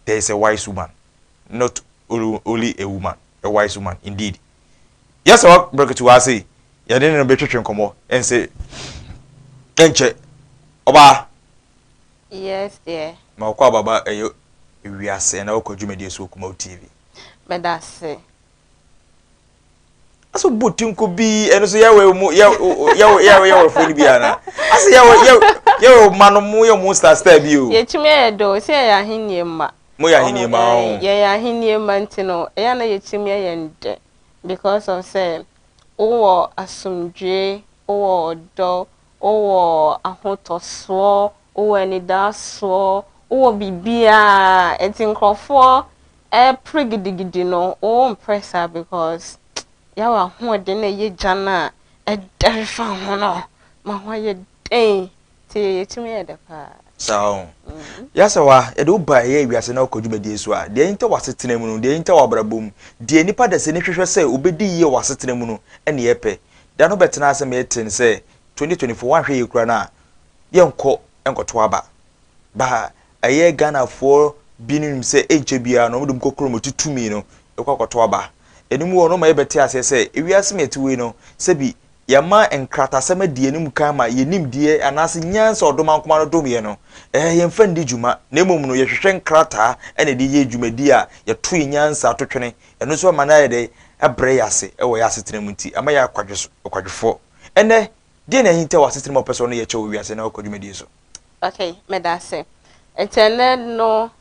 There is a wise woman, not only a woman, a wise woman indeed. Yɛsɛ wa brɛkɛtu wa ase yɛne ne no bɛtwetwe nkɔmmɔ ɛnse ɛnkyɛ ɔbaa. Yes dear. Ma ɔkɔ ababa ɛyɛ wiase ɛna ɔkɔ dwumadie so wɔ Kumawu TV. Meda ase. Asɛ bɔ tinko bi ɛno so yɛwɔ mu yɛwɔ yɛwɔ yɛwɔ fo no bi ana asɛ yɛwɔ yɛwɔ yɛwɔ ma no mo yɛ mo star star bi o. Yɛtumi yɛ dɛ o sɛ yɛyɛ ahenni mma. Mo yɛ ahenni mma o. Yɛyɛ ahenni mma nti no ɛyɛ na yɛtumi yɛ ndɛ because of sɛ wowɔ asomdwoe, wowɔ ɔdɔ, wowɔ ahotɔsoɔ, wowɔ anidasoɔ, wowɔ biribiara nti nkurɔfoɔ ɛpere gidigidi no wompere saa because yɛwɔ ahoɔden na ɛyɛ gya no a ɛdɛre fa ho no ma ho ayɛ den nti yɛtumi yɛ dɛ paa. Saa o. Yasɛ wa yɛde wo ba ɛyɛ wiase na wokɔ dwumadie so a, deɛ ɛhinta wɔ asetena mu no, deɛ ɛhinta wɔ abrabɔ mu, deɛ nnipa dasani hwehwɛ sɛ obɛdi yie wɔ asetena mu no ɛne yɛpɛ. Da no bɛtena ase ma yɛte no sɛ 2024 woanhwɛ yie koraa no a yɛnkɔ nkɔto aba. Ba ɛyɛ Ghanafoɔ bi no nim sɛ ɛnkyɛ biara no wɔde mu kɔ kurom ti tumi no ɛkɔ akɔto aba. Ɛno mu hɔ no ma yɛbɛte aseɛ sɛ ewiase ma yɛte wei no sɛbi yɛma nkratasɛm adi anim kan ma yɛn nimdeɛ anaasɛ nyansa ɔdomankoma no dom yɛn no, ɛɛ yɛmfa nni dwuma, na mmom no yɛhwehwɛ nkrataa na ɛde yɛ dwumadi a yɛto yɛn nyansa to twene. Ɛno nso ama no ayɛ dɛ abrɛ yɛn ase wɔ yɛn asetena mu nti ama yɛayɛ akwadwofoɔ. Ɛnnɛ, deɛn na ahinta wɔ asetena mu a wopɛ sɛ wo ne yɛ kyɛ wɔ wiase na wokɔ dwumadie so? Ok, meda ase. Nti ɛnnɛ no,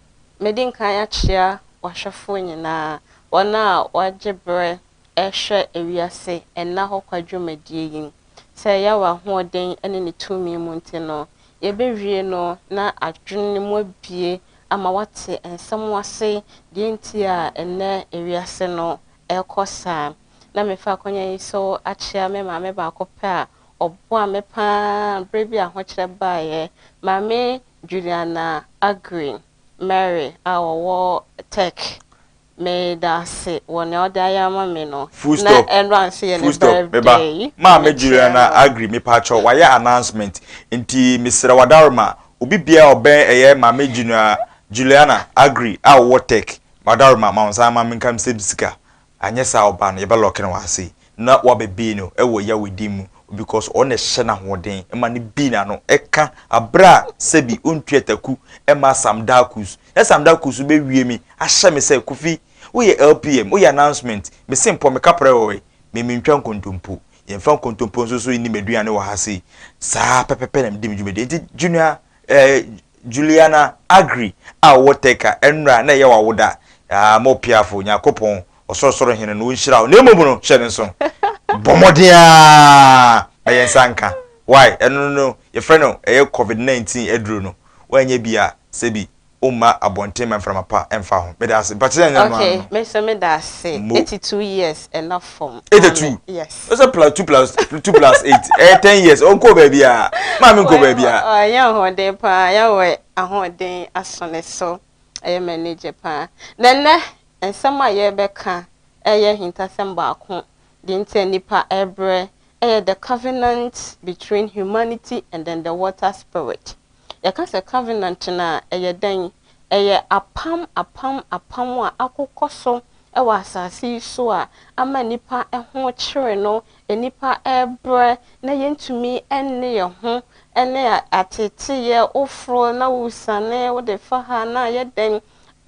medi nkan akyea w'ahwɛfoɔ nyinaa, wɔn a wɔagye berɛ rehwɛ ewiase nna hɔ kwa dwumadie yi. Sɛ Yahweh ahoɔden ne ne tumi mu nti no, yɛbɛwie no na adwene no mu abue ama woate nsɛm ase deɛ nti a ɛnnɛ ewiase no rekɔ saa. Na mefa akwanya yi so akyea me maame baako pɛ a ɔboa me pa ara berɛ bi a ahokyerɛ baeɛ, Maame Juliana Aggrey Mary a ɔwɔ Turkey. Meda ase wɔ nea ɔde ayɛ ama me no. Full Na stop. ɛnora nso yɛ ne Full stop. Meba. birthday. Maame Mekyia Juliana no. Agri mepaakyɛw wayɛ announcement nti mesrɛ wadaroma obi biara a ɔbɛn ɛyɛ Maame Junior Juliana Agri a ɔwɔ Tech wadaroma ma wo nsa ma menka mesɛ sika anyɛ saa ɔbaa no yɛbɛ lock no wɔ ha sei na wabɛ bee no ɛwɔ Yahweh din mu because ɔno na ɛhyɛ no ahoɔden ma no bee n'ano ɛka aberɛ a sɛbi ɔntua taku ɛma Sam Darkus na Sam Darkus bɛwie me ahyɛ me sɛ Kofi woyɛ LPM woyɛ announcement me se mpɔ me kaprɛ ɔe me mentwa nkontompo yɛmfa nkontompo nso so nni m'aduane wɔ ha sei saa pɛpɛpɛ na medi me dwumadie nti Junior eh, Juliana Agri a ɔwɔ Tɛka ɛnora na ɛyɛ w'awoda ah mo piafo Nyankopɔn ɔsorosoro hene no ɔnhyira wo na mmom no hyɛ ne nso bɔ mmɔden a ma yɛn nsa nka why ɛno no yɛfrɛ no ɛyɛ COVID-19 aduro no woanyɛ bi a sɛbi womma abɔnten ma mframa pa ɛmfa ho. Meda ase. Mpakyɛ sɛ ɛnyɛ no Okay, ano no. me nso meda ase. Mo. 82 years ɛna fam. 82? Maame, yes. Ɔsɛ plus 2 plus 2 plus 8 ɛyɛ 10 years. Ɔnkɔɔ baabiara. Maame nkɔɔ baabiara. Ɔyɛ ahoɔden paa. Yahweh ahoɔden aso ne so. Ɛyɛ m'anigye paa. Na nnɛ, nsɛm a yɛrebɛka ɛyɛ ahintasɛm baako. Deɛ nti a nnipa ɛrebrɛ ɛyɛ the covenant between humanity and then the water spirit. Yɛka sɛ covenant no a, ɛyɛ dɛn? Ɛyɛ apam, apam, apam a akokɔ so wɔ asase yi so a ama nnipa ho kyere no, nnipa rebrɛ na yɛntumi nne yɛn ho ne ateeteyɛ, woforo na wosiane, wode fa ha na ayɛ dɛn.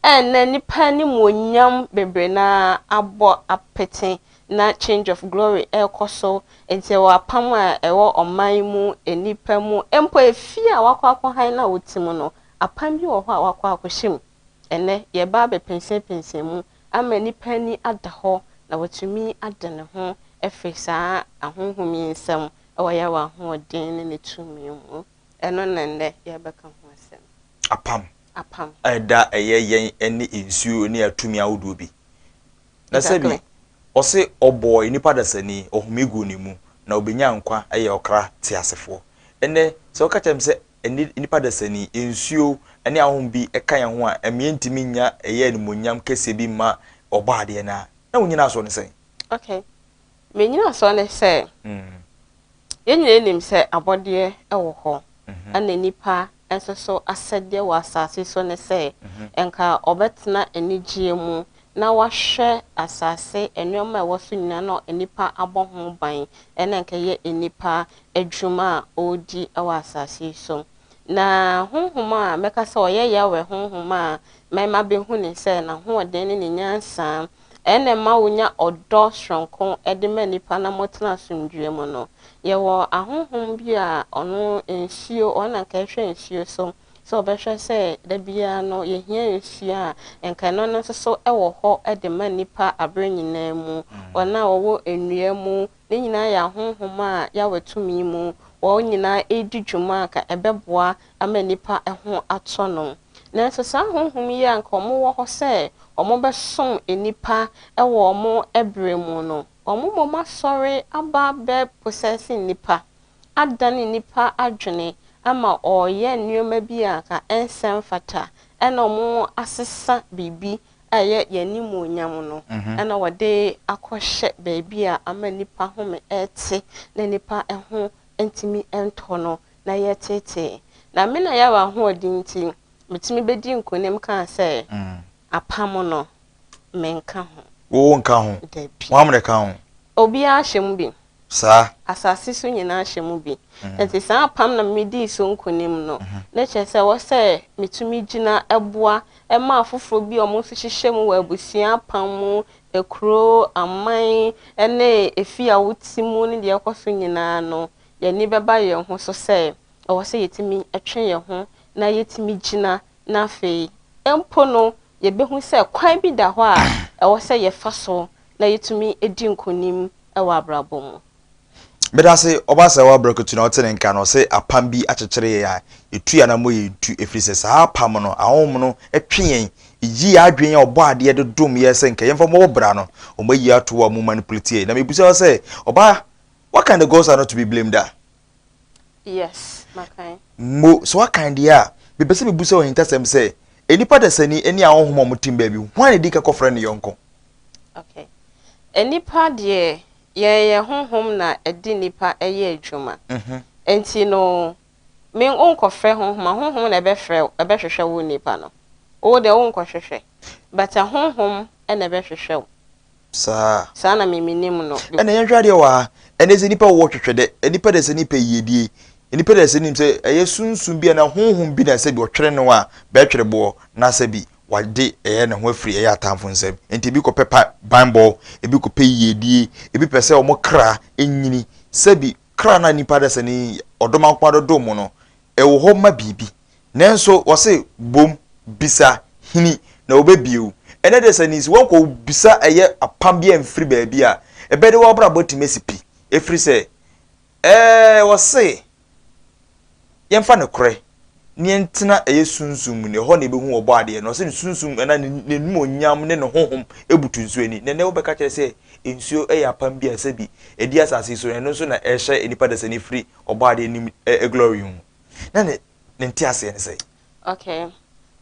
Ɛnnɛ nnipa animuonyam bebree no ara abɔ apete na change of glory rekɔ so. Nti ɛwɔ apam a ɛwɔ ɔman mu, nnipa mu, mpo efie a wakɔ akɔhan no a wote mu no, apam bi wɔ hɔ a wakɔ akɔhyɛ mu. Ɛnnɛ yɛreba abɛpɛnsɛnpɛnsɛn mu ama nnipa ani ada hɔ na watumi ade ne ho afiri saa ahonhom yi nsam wɔ Yahweh ahoɔden ne ne tumi mu. Ɛno na nnɛ yɛrebɛka ho asɛm. Apam. Apam. A ɛda ɛyɛ yɛn ne nsuo ne atumi ahodoɔ bi. Na sɛbi ɔse ɔbɔɔ nnipa dasani, ɔhome guu ne mu, na ɔbɛnyaa nkwa yɛ ɔkra teasefoɔ. Ɛnnɛ, sɛ woka kyerɛ me sɛ ɛnne nnipa dasani, nsuo ne ahonhom bi ka yɛn ho a ɛma yɛntumi nnya ɛyɛ animuonyam kɛseɛ bi mma Ɔbɔadeɛ no a, na wo nyinasoɔ ne sɛn? Ok, me nyinasoɔ ne sɛ, yɛn nyinaa nim sɛ abɔdeɛ wɔ hɔ, ɛna nnipa nso so asɛdeɛ wɔ asase so ne sɛ nka ɔbɛtena anigyeɛ mu na wahwɛ asase, nneɛma a ɛwɔ so nyinaa na nnipa abɔ ho ban, ɛna nka ɛyɛ nnipa adwuma a ɔredi wɔ asase yi so. Na honhom a mɛka sɛ ɔyɛ Yahweh honhom a mɛma bɛhu ne sɛ n'ahoɔden ne ne nyansa ɛna ɛma wonya ɔdɔ soronko de ma nnipa na motena asomdwoeɛ mu no. Yɛwɔ ahonhom bi a ɔno nsuo, ɔno na nka ɛhwɛ nsuo so, sɛ ɔbɛhwɛ sɛ da biara no yɛhia nsuo a, nka ɛno no nso so wɔ hɔ de ma nnipa abere nyinaa mu. Wɔn a wɔwɔ nnua mu ne nyinaa yɛ ahonhom a Yahweh tumi mu wɔn nyinaa redi dwuma a nka ɛbɛboa ama nnipa ho atɔ no. Nanso saa honhom yi a nka wɔwɔ hɔ sɛ wɔbɛsom nnipa wɔ wɔn berɛ mu no, wɔn mmom asɔre aba abɛ possess nnipa, adane nnipa adwene ama ɔreyɛ nneɛma bi a nka ɛnsɛ mfata, ɛna wɔn asesa biribi a ɛyɛ yɛn animuonyam no, ɛna wɔde akɔhyɛ baabi a ama nnipa home ɛte na nnipa ho ntumi ntɔ no na yɛtetee. Na me na Yahweh ahoɔden nti, metumi bɛdi nkonim kaa sɛ apam no, menka ho. Wo nka ho? Dabi. Wɔn amuna ka ho? Obiara hyɛ mu bi. Saa. Asase so nyinaa hyɛ mu bi. Nti saa apam na medii so nkonim no, na kyerɛ sɛ wɔ sɛ metumi gyina ɛboa ɛma afoforɔ bi a wɔn nso hyehyɛ mu wɔ abusua apam mu, ekuro, aman, ɛne efi a wote mu ne deɛ ɛkɔ so nyinaa no, yɛn bɛba yɛn ho so sɛ ɛwɔ sɛ yɛtumi twe yɛn ho na yɛtumi gyina. Na afei mpo no, yɛbɛhu sɛ kwan bi da hɔ a ɛwɔ sɛ yɛfa so na yɛtumi di nkonim wɔ abrabɔ mu. Meda se ɔba sɛ wabrɛkutu na ɔte ne nka no, ɔsɛ apam bi akyekyere yɛn a ɛtu yɛn anammɔ yɛn tu, ɛfiri sɛ saa apam no, ahonhom no twe yɛn, yi yɛn adwene a ɔbɔ adeɛ de dom yɛ sɛ nka yɛmfa mmɔbɔ bra no, ɔmo ayi ato hɔ a ɔmo manipulate yɛn. Na mebusa wo sɛ, ɔbaa, what kind of gods are not to be blamed a? Yes, makan. Mo, sɛ wakan deɛ a, mepɛ sɛ mebusa wɔ ahintasɛm sɛ, nnipa dasani ne ahonhom a wɔte baabi, hwan na ɛdi ka kɔfrɛ ne yɔnko? Okay. Nnipa deɛ, yɛn yɛ honhom na ɛde nnipa ɛyɛ adwuma. Nti no, me wonkɔfrɛ honhom a, honhom na ɛbɛfrɛ, ɛbɛhwehwɛ wo nipa no. Wo deɛ wonkɔhwehwɛ. But honhom na ɛbɛhwehwɛ wo. Saa. Saa na me menim no. Ɛna yɛnhwɛ adeɛ wɔ ha. Ɛnɛ sɛ nipa wɔ hwehwɛ dɛ, nipa de sɛ nipa yiedie, nipa de sɛ nim sɛ ɛyɛ sunsum bi anaa honhom bi na sɛ bi ɔtwere no a bɛtwere boɔ na sɛ bi wade ɛyɛ ne ho afiri ɛyɛ atamfo nsam. Nti ebi kɔpɛ pa banbɔ, ebi kɔpɛ yiedie, ebi pɛ sɛ wɔn kra nyini. Sɛ bi kra na nipa de sɛ ne ɔdɔm akoma dodo mu no, ɛwɔ hɔ ma biribi. Nanso wɔse bom bisa hini na wɔbɛbie wo. Ɛnɛ de sɛ nisi wɔnkɔ bisa ɛyɛ apam bi amfiri baabi a, ɛbɛde w'abrabɔ atumi asi pi. Ɛfiri sɛ wɔse yɛmfa nokorɛ na yɛntena ɛyɛ sunsum mu, na ɛhɔ na yɛbɛhu ɔbɔ adeɛ no. Ɔse ne sunsum ɛna n'animuonyam ne ne honhom butu nsuo ani. Na ɛnɛ wobɛka kyerɛ sɛ nsuo ɛyɛ apam bi a sɛ bi ɛdi asase so, ɛno nso na ɛhyɛ nnipa dasani firi ɔbɔ adeɛ anim glory ho. Na ne nte aseɛ ne sɛ. Okay.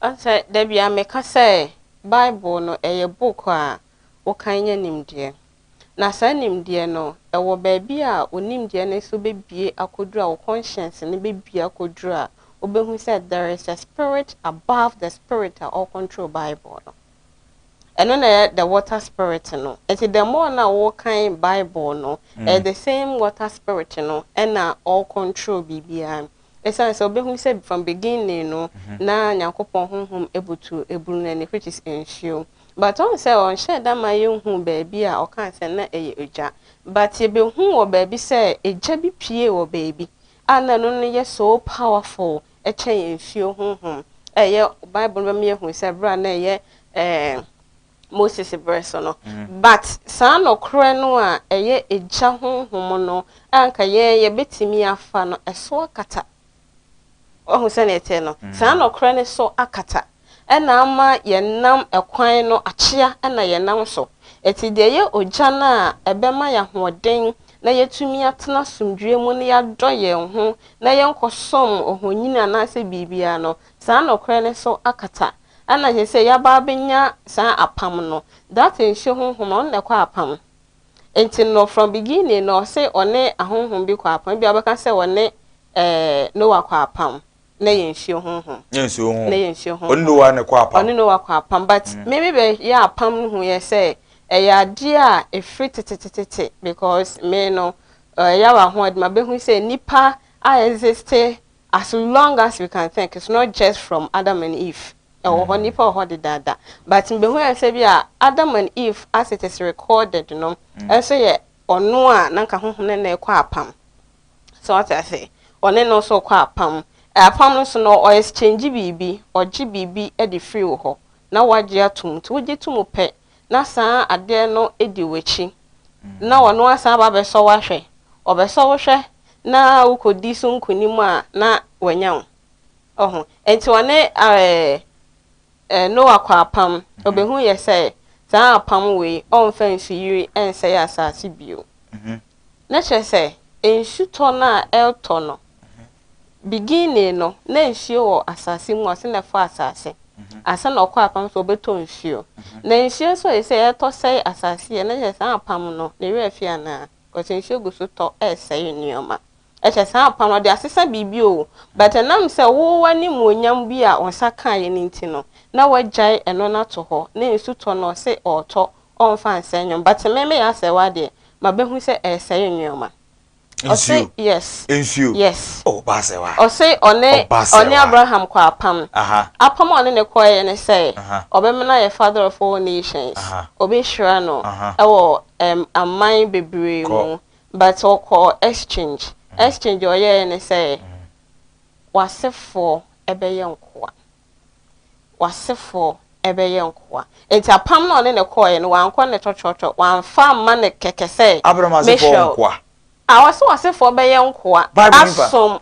Ɔsɛ dabi a meka sɛ Bible no ɛyɛ book a wokan nya nimdeɛ. Na saa nimdeɛ no, ɛwɔ baabi a wo nimdeɛ no nso bɛbie akɔduru a wo conscience no bɛbie akɔduru a wobɛhu sɛ there is a spirit above the spirit a ɔcontrol Bible no. Ɛno na ɛyɛ the water spirit no. Nti the more na wokan Bible no, ɛyɛ the same water spirit no ɛna ɔcontrol biribiara. Ɛsiane sɛ wobɛhu sɛ from beginning no, na Nyankopɔn honhom ebutu ebunu n'ani, which is nsuo. But ɔn sɛ ɔnhyɛ da ma yɛnhu baabi a ɔkaa sɛ na ɛyɛ ogya. But yɛbɛhu wɔ baabi sɛ egya bi pie wɔ baabi a na ɛno no yɛ so powerful ɛkyɛn nsuo honhom. Ɛyɛ Bible no bɛma yɛhu sɛ berɛ a na ɛyɛ Moses berɛ so no. But saa nɔkorɛ no a ɛyɛ egya honhom no a nka yɛn yɛbɛtumi afa no, ɛso akata. Wahu sɛnea ɛteɛ no? Saa nɔkorɛ no so akata. Ɛna ama yɛnam ɛkwan no akyea ɛna yɛnam so. Eti deɛ ɛyɛ ogya no a ɛbɛma yɛn ahoɔden na yɛtumi atena asomdwoeɛ mu na yɛadɔ yɛn ho na yɛnkɔsom ohonyini anaasɛ biribiara no, saa nɔkorɛ no so akata. Ɛna kyerɛ sɛ yɛaba abɛnya saa apam no. That nsuo honhom no, ɔno na ɛkɔ apam. Nti no from beginning no, ɔse ɔne ahonhom bi kɔ apam. Ebi a wobɛka sɛ ɔne Noah kɔ apam. Na yɛ nsuo honhom. Yɛ nsuo honhom. Na yɛ nsuo honhom. Ɔne Noah na ɛkɔ apam. Ɔne Noah kɔ apam but me me bɛ yɛ apam no hu yɛ sɛ ɛyɛ adeɛ a ɛfiri tetetetete because me no ɛyɛ wɔ ahoɔden ma bɛhu sɛ nipa a exist as long as we can think. It's not just from Adam and Eve. Ɛwɔ hɔ, nipa wɔ hɔ dedaada, but mbɛhu yɛ sɛ bi a Adam and Eve as it is recorded no ɛnso yɛ ɔno a na nka honhom no na ɛkɔ apam. So wate ase, ɔne no nso kɔ apam. Apam no so no, ɔ exchange biribi, ɔgye biribi de firi wo hɔ na wagye atom. Nti wogye to mu pɛ na saa adeɛ no di w'akyi na ɔno asan aba abɛsɔ wo ahwɛ. Ɔbɛsɔ wo hwɛ na wokɔdi so nkonim a, na wanya wo. Ɔho nti ɔne Noah kɔ apam. Ɔbɛhu yɛ sɛ saa apam wei ɔmfa nsuyiri nsɛe asase bio. Na kyerɛ sɛ nsutɔ no a ɛretɔ no, beginning no na nsuo wɔ asase mu a ɔsɛ na ɛfɔ asase ansa na ɔkɔ apam sɛ ɔbɛtɔ nsuo. Na nsuo nso a ɛsɛ ɛtɔ sɛe asase yɛ, na kyerɛ saa apam no ne werɛ afi anaa? Because nsuo gu so tɔ ɛresɛe nneɛma. Ɛkyɛ saa apam no ɔde asesa biribi o, but ɛnam sɛ wo w'animuonyam bi a wo nsa kaeɛ no nti no, na wagyae ɛno no ato hɔ na nsu tɔ no ɔse ɔretɔ ɔmfa nsɛe nneɛma. But me meyɛ asɛe w'adeɛ, mabɛhu sɛ ɛresɛe nneɛma. Ɔse Nsuo. Yes. Nsuo. Yes. Oh, ɔba asɛwa. Ɔse ɔne Ɔba ɔne asɛwa. Abraham kɔ apam. Apam a ɔne ne kɔɛ ne sɛ ɔbɛma no ayɛ father of all nations. Ɔbɛhyira no ɛwɔ aman bebree Kɔ. mu. But ɔkɔ exchange. Exchange a ɔyɛɛ ne sɛ w'asefoɔ ɛbɛyɛ nkoa. W'asefoɔ ɛbɛyɛ nkoa. Nti apam na ɔne ne kɔɛ no, wankɔ ne twɔtwɔtwɔ, wamfa amma ne kɛkɛ sɛ Abraham asefoɔ mehyira wo. nkoa. A wɔsɛ w'asefoɔ bɛyɛ nkoa Bible nifa. asom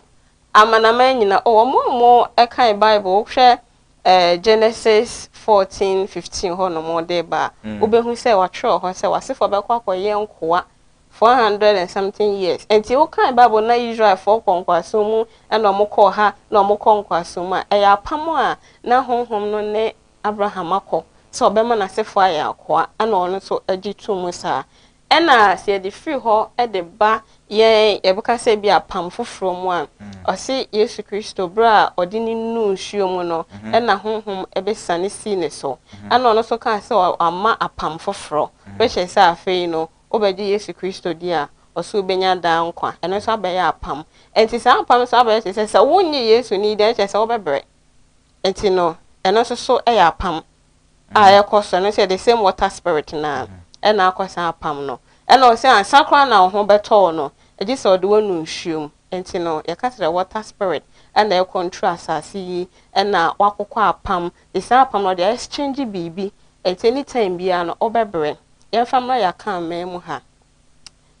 amanaman nyina. O wɔn a wɔn ɛkan Bible, wohwɛ Genesis 14 15 hɔ nom de ba a, wobɛhu sɛ wɔatwerɛ hɔ sɛ w'asefoɔ bɛkɔ akɔyɛ nkoa 400 and something years. Nti wokan Bible na Israelfoɔ kɔ nkoasom mu ɛna wɔn kɔɔ ha na wɔn kɔ nkoasom mu a, ɛyɛ apam a na honhom no ne Abraham akɔ sɛ ɔbɛma n'asefoɔ ayɛ akoa, ɛna ɔno nso agye to mu saa. Ɛna sɛ yɛde firi hɔ de ba yɛn yɛbɛka sɛ bi apam foforɔ mu a, ɔse Yesu Kristo berɛ a ɔde ne nu nsuo mu no, ɛna honhom ɛbɛsane sii ne so, ɛna ɔno nso kaa sɛ wama apam foforɔ, bɛkyerɛ sɛ afei no wobɛgye Yesu Kristo di a, ɔso wobɛnya daa nkwa. Ɛno nso abɛyɛ apam. Nti saa apam nso abɛyɛ kyerɛ sɛ sɛ wonnye Yesu ni deɛ, kyerɛ sɛ wobɛbrɛ. Nti no ɛno nso so yɛ apam a ɛkɔ so. Ɛno nso yɛ the same water spirit na ɛna akɔ saa apam no. Ɛna ɔsɛ ansa koraa na wo ho bɛtɔ wo no, ɛgye sɛ ɔde wanu nsuo mu. Nti no yɛka sɛ water spirit ɛna ɛcontrol asase yi, ɛna wakokɔ apam de saa apam no ɔde exchange biribi. Nti anytime biara no wobɛbrɛ. Yɛmfa mmra yɛaka aman mu ha,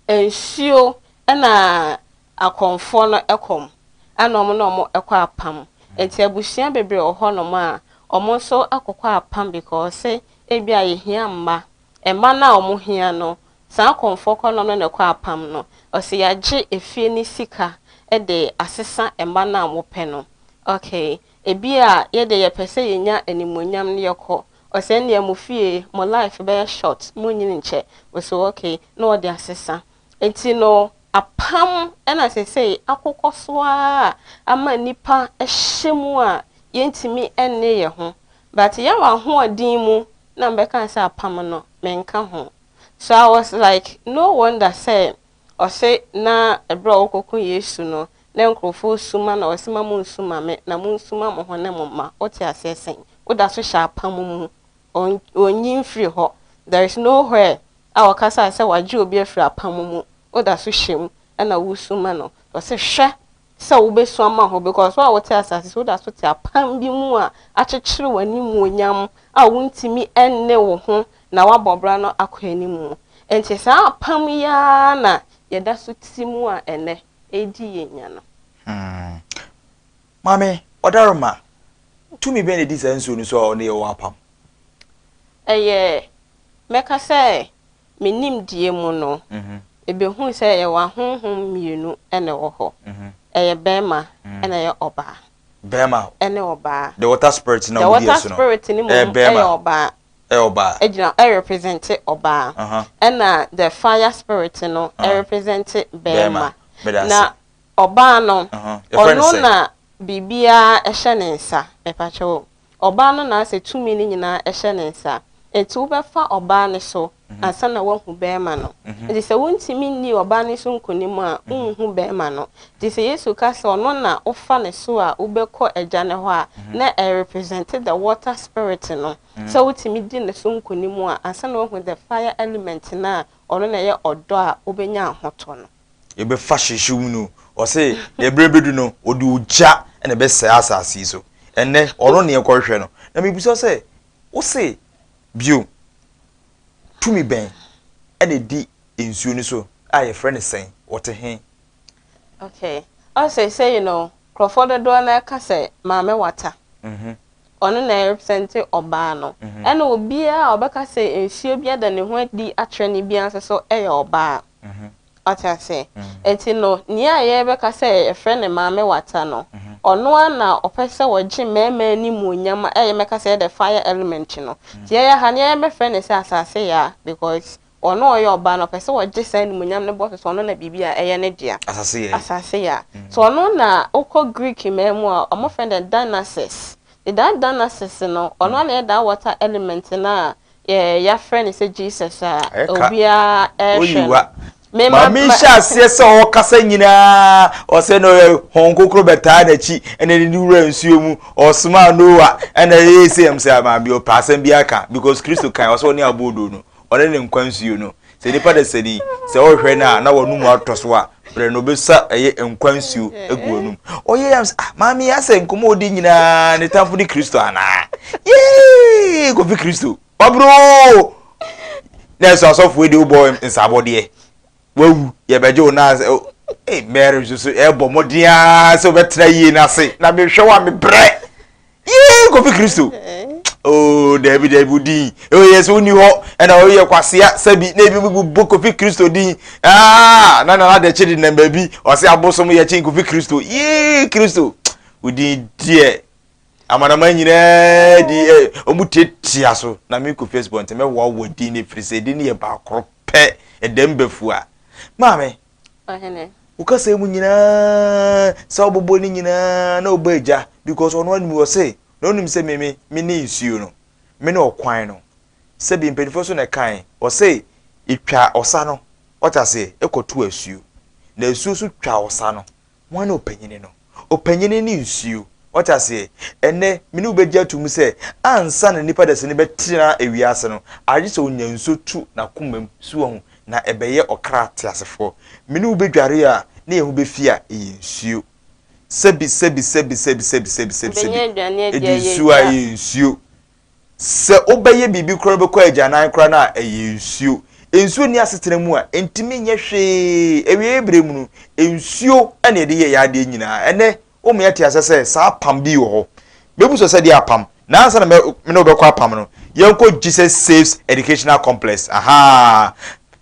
nsuo ɛna akɔmfoɔ no ɛkɔm ɛna ɔmo na ɔmo ɛkɔ apam. Nti abusua bebree wɔ hɔnom a ɔmo nso akɔkɔ apam because sɛ ebi a yɛhia mma, mma no a ɔmo hia no, saa akɔmfoɔ kɔ no na ɛkɔ apam no. Ɔsɛ yɛagye efie ne sika ɛde asesa mma no a wɔpɛ no. Okay, ebi a yɛde yɛpɛ sɛ yɛnya animuonyam no, yɛkɔ ɔsɛ nea mo fie mo life bɛyɛ short, mo nyini nkyɛ. Ɔsɛ okay, na ɔde asesa. Nti no apam ɛna sɛsɛ akokɔ so a ama nipa ɛhyɛ mu a yɛntumi ɛnne yɛ ho. But yɛwɔ ahoɔden mu na mbɛka sɛ apam no menka ho. So I was like, no wonder sɛ ɔsɛ na ɛberɛ a wɔkɔko Yesu no na nkurɔfoɔ suma na ɔsɛ ma mo nsuma me na mo nsuma mo ho ne mo mma. Wote aseɛ sɛn? Woda so hyɛ apam mu, ɔnyi mfiri hɔ. There is nowhere a wɔkasa sɛ wagye obi afiri apam mu. Woda so hyɛ mu ɛna wosuma no. Ɔsɛ hwɛ sɛ wobɛsu ama ho because wo a wote asase so, woda so te apam bi mu a akyekyere w'animuonyam a wontumi ɛnne wo ho na woabɔ bra no akɔ anim. Nti saa apam yi ara na yɛda so ti mu a ɛnɛ ɛdi yɛn nya no. Maame ɔdaroma, tumi bɛn na ɛdi saa nsuo no so a ɔne yɛ wɔ apam? Ɛyɛ mɛka sɛ me nimdeɛ mu no, ebehu sɛ yɛwɔ ahonhom mmienu ɛna ɛwɔ hɔ. Ɛyɛ bɛrima ɛna ɛyɛ ɔbaa. Bɛrima. Ɛne ɔbaa. The water spirit na the ɔmo di water ɛso no spirit ne mu ɛyɛ bɛrima. Ɛyɛ ɔbaa. Ɛyɛ ɔbaa. Egyina ɛrepresent ɔbaa. Ɛna the fire spirit no ɛrepresent bɛrima. Bɛrima. Na ɔbaa no Yɛfrɛ no ɔno sɛn? Na Biribiara hyɛ ne nsa, mepakyɛw o. Ɔbaa no na asɛ tumi no nyinaa hyɛ ne nsa. Enti wobɛfa ɔbaa no so ansa na woahu bɛrima no. Enti sɛ wontumi nni ɔbaa no so nkonim a, wonhu bɛrima no. Nti sɛ Yesu ka sɛ ɔno na wofa ne so a wobɛkɔ Agya no hɔ a, na ɛrepresente the water spirit no. Sɛ wotumi di ne so nkonim a, ansa na woahu the fire element no a, ɔno na ɛyɛ ɔdɔ a wobɛnya ahotɔ no. Yɛbɛfa hyehyew mu no, ɔse na ɛberɛ bɛdu no, ɔde ogya na ɛbɛsɛe asase yi so. Ɛnnɛ, ɔno ne yɛkɔhwehwɛ no. Na mebisa sɛ, wose bio, tumi bɛn na ɛdi nsuo no so a yɛfrɛ no sɛn? Ɔte he? Okay. Ɔse sɛ you know, nkurɔfoɔ dodoɔ no ara ka sɛ Maame Wata. Ɔno na ɛrepresente ɔbaa no. Ɛna obiara a ɔbɛka sɛ nsuo bi ada ne ho adi akyerɛ no biara nso so yɛ ɔbaa. Wate aseɛ? Nti no, nea yɛrebɛka sɛ yɛfrɛ no Maame Wata no, ɔno ara na ɔpɛ sɛ ɔgye mmarima animuonyam a ɛyɛ mɛka sɛ ɛyɛ the fire element no. Nti yɛyɛ ha no, yɛbɛfrɛ no sɛ asase yaa because ɔno a ɔyɛ ɔbaa no, ɔpɛ sɛ ɔgye saa animuonyam no bɔ so sɛ ɔno na biribi a ɛyɛ ne dea. Asase yaa. Asase yaa. So ɔno na wokɔ Greek man mu a, wɔfrɛ no Dionysus. Nti that Dionysus no, ɔno ara na ɛyɛ that water element no a Yɛ yɛafrɛ no sɛ Jesus a obiara ɛrehwɛ no. Maame hyɛ aseɛ sɛ ɔkasa nyinaa ɔsɛ no ɔyɛ hɔn kokoro bɛtaa n'akyi ɛna ne ne wura nsuo mu ɔsomaa Noa ɛna ɛyɛ sɛ ɛm sɛ maame ɔpɛ asɛm bi aka because Kristo kan ɔsɛ ɔne aboodo no ɔne ne nkwa nsuo no sɛ nipa de sɛni sɛ ɔhwɛ no a na wɔn mu atɔ so a brɛ no ɔbɛsa ɛyɛ nkwa nsuo agu wɔn mu ɔyɛ yam sɛ ah maame yɛ asɛ nkɔmɔ ɔdi nyinaa ne tamfo de Kristo anaa yee kofi Kristo waburo na ɛsɛ asɔfoɔ de wobɔ nsabɔdeɛ wawu yɛbɛgye wo naa sɛ ee Mary nso so ɛbɔ mmɔden ara sɛ wobɛtena yie no ase na mehwɛ wo a mebrɛ Yee Kofi Kristo. Oh, dabi dabi wo din. Oh, yes, wo ni hɔ. Ɛna ɔyɛ kwasea sɛbi na ebi mu bɔ Kofi Kristo din. Ah, na na de kye de nam baabi. Ɔse abosom yɛ kyen Kofi Kristo. Yee Kristo. Wo din deɛ amanaman nyinaa di eh, ɔmu tiatia so na me Kofi Asubɔnten mɛwoawoa din no ɛfiri sɛ din no yɛ baakoro pɛ ɛdɛm bɛfua. Maame, Ɔhene. Wo kasa mu nyinaa sɛ wobobɔ ne nyinaa na wobɔ agya because ɔno anim ɔse na onim sɛ me me me ne nsuo no me ne ɔkwan no sɛbi mpanimfoɔ so na ɛkae ɔse etwa ɔsa no ɔte aseɛ ɛkɔto asuo na asuo so twa ɔsa no Hwan ne ɔpanyini no? Ɔpanyini ne nsuo. Wate aseɛ? Ɛnnɛ, me ne wo bɛgye ato mu sɛ, ansa na nipa dasani bɛtena ewiase no, agye sɛ ɔnya nsuo to n'akoma mu. So wahu? Na ɛbɛyɛ ɔkra teasefoɔ. Me ne wo bɛdware a, na yɛn ho bɛfi a, ɛyɛ nsuo. Sɛbi, sɛbi, sɛbi, sɛbi, sɛbi, sɛbi, sɛbi, sɛbi. Wobɛnya aduane adi Ɛdi a, ɛyɛ nsuo a, gya. ɛyɛ nsuo. Sɛ wobɛyɛ biribi koraa wobɛkɔ agyanan koraa no a, ɛyɛ nsuo. Nsuo nni asetena mu a, ɛntumi nyɛ hwee. Awieeɛ berɛ mu no, nsuo na yɛde yɛ yɛn adeɛ nyinaa. Ɛnnɛ, woma yɛte aseɛ sɛ saa apam bi wɔ hɔ. Mɛbu so sɛ deɛ apam. Na ansa na me ne wo bɛkɔ apam no, yɛnkɔ Jesus Saves Educational Complex. Ahaa!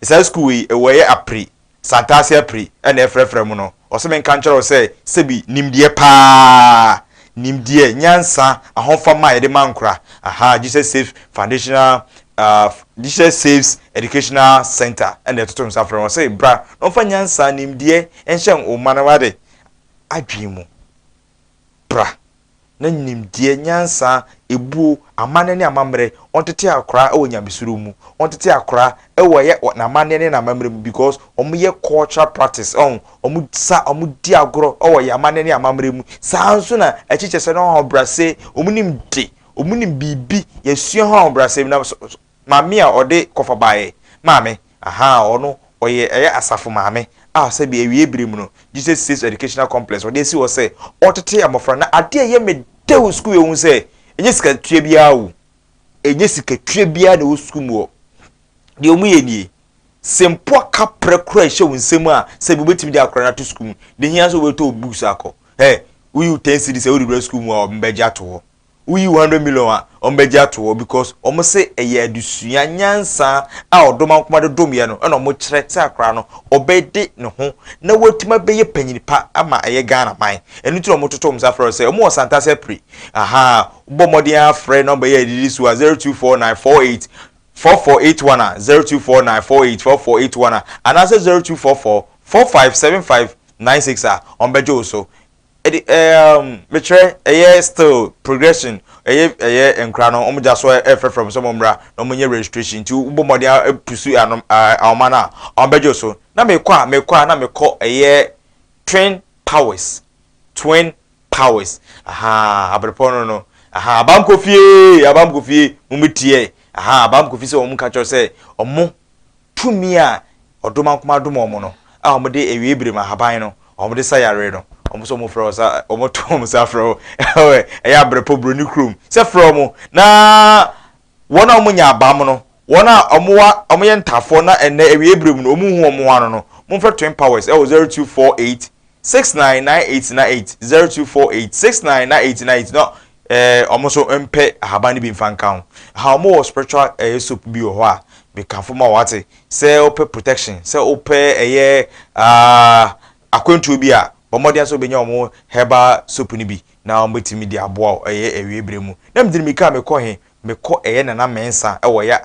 Saa sukuu wei, ɛwɔ ɛyɛ Apri. Santase Apri na ɛfrɛfrɛ mo no, ɔse menka nkyerɛ wo sɛ sɛbi nimdeɛ paa, nimdeɛ, nyansa, ahofama a yɛde ma nkora, ahaa, Jesus Saves Foundational, uh, Jesus Saves Educational Center na ɛtoto nsa frɛ no, ɔse bra na ɔmfa nyansa, nimdeɛ nhyɛ wo mma no ade adwene mu. Bra na nimdeɛ, nyansa, ebuo, amanneɛ ne amammerɛ, ɔntete akora wɔ nyamesuro mu, ɔntete akora wɔ ɛyɛ n'amanneɛ ne n'amammerɛ mu because wɔn yɛ cultural practice, ɔn, wɔn sa, wɔn di agorɔ wɔ yɛ amanneɛ ne amammerɛ mu. Saa nso na akyikyɛ sɛ no ahobrɛase, wɔn nim de, wɔn nim biribi, yɛsua ho ahobrɛase na Maame a ɔde kɔfa baeɛ maame, ahaa, ɔno ɔyɛ ɛyɛ asafo maame a sɛbi awiei bere mu no Jesus Saves Educational Complex ɔde asi hɔ sɛ ɔtete mmɔfra na adeɛ a ɛyɛ me dɛ wɔ sukuu yɛ hu sɛ ɛnyɛ sika tua biara o, ɛnyɛ sika tua biara na ɛwɔ sukuu mu hɔ. Deɛ wɔn yɛ nie, sɛ mpo aka prɛ koraa ɛhyɛ wo nsam a sɛbi wobɛtumi de akora no ato sukuu mu, deɛ hia sɛ wobɛtɔ wo books akɔ, ɛ woyi wo 10 cedis a wode wura sukuu mu a wɔbɛgye ato hɔ. Woyi 100 million a wɔn bɛgye ato hɔ because wɔn se ɛyɛ adesua nyansa a ɔdomankoma de dom yɛ no ɛna wɔn kyerɛ sɛ akwadaa no ɔbɛde ne ho na watumi abɛyɛ panyin pa ama ɛyɛ Ghana man ɛno nti na wɔn toto wɔn nsa frɛ sɛ wɔn wɔ Santase Apiri ahaa bɔ mmɔden afrɛ nɔmba yi a ɛdidi so a 0249 48 4481 a 0249 48 4481 a anaasɛ 0244 45 75 96 a wɔn bɛgye wo so. Ɛde ɛɛm mekyerɛ ɛyɛ still progression ɛyɛ ɛyɛ nkora no wɔn gya so ɛfrɛfrɛ wɔn sɛ wɔn mmra na wɔn nyɛ registration nti wobɔ mmɔden apusu anom ahoma no a wɔn bɛgye so na mekɔ a mekɔ a na mekɔ ɛyɛ twin powers twin powers ahaa abrepɔ no no ahaa abamkɔ fie abamkɔ fie mo mo tiɛ ahaa abamkɔ fie sɛ wɔn ka kyerɛ sɛ wɔn tumi a ɔdomankoma adom wɔn no a wɔde awiei bere mu ahaban no wɔde sa yareɛ no, wɔn nso wɔfrɛ wɔn sa wɔto wɔn nsa frɛ wo ɛyɛ abrɛpɔ buroni kurom sɛ frɛ wɔn na wɔn a wɔnya abam no wɔn a wɔwa wɔyɛ ntafoɔ na ɛnɛ awiei bere mu no wɔn hu wɔn ho ano no momfrɛ Twin Powers ɛwɔ 0248 699898 0248 699898 na ɛɛ wɔn nso mpɛ ahaban no bi mfa nka ho. Ha wɔn wɔ spiritual ɛyɛ soap bi wɔ hɔ a mekamfo ma wate sɛ wopɛ protection sɛ wopɛ ɛyɛ aa akwantuo bi a bɔ mmɔden sɛ wobɛnya wɔn herbal soap no bi na wɔbɛtumi de aboa wo ɛyɛ awie berɛ mu. Na mede mirika a mekɔ he mekɔ ɛyɛ Nana Mensah ɛwɔ ya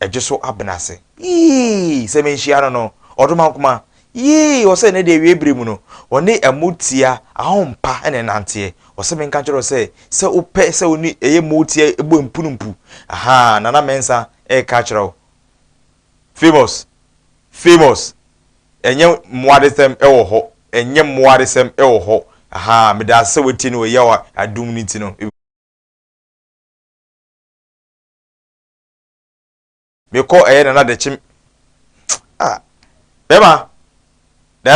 Ɛgye so abena ase. Yii! Sɛ menhyia no no, Ɔdomankoma, yii! Ɔsɛ ɛnnɛ deɛ awiei berɛ mu no, ɔne ɛmotia ahompa na ɛnanteɛ. Ɔsɛ menka nkyerɛ wo sɛ, sɛ wopɛ sɛ wo ne ɛyɛ motia bɔ mpunumpu, ahaa, Nana Mensah reka akyerɛ wo. Famous! Famous! Ɛnyɛ mmoadesɛm wɔ hɔ, ɛnyɛ mmoadesɛm wɔ hɔ, ahaa, meda ase sɛ woatie no wɔ yaw a adum no nti no. Mekɔ ɛyɛ nana dekye ah bɛma na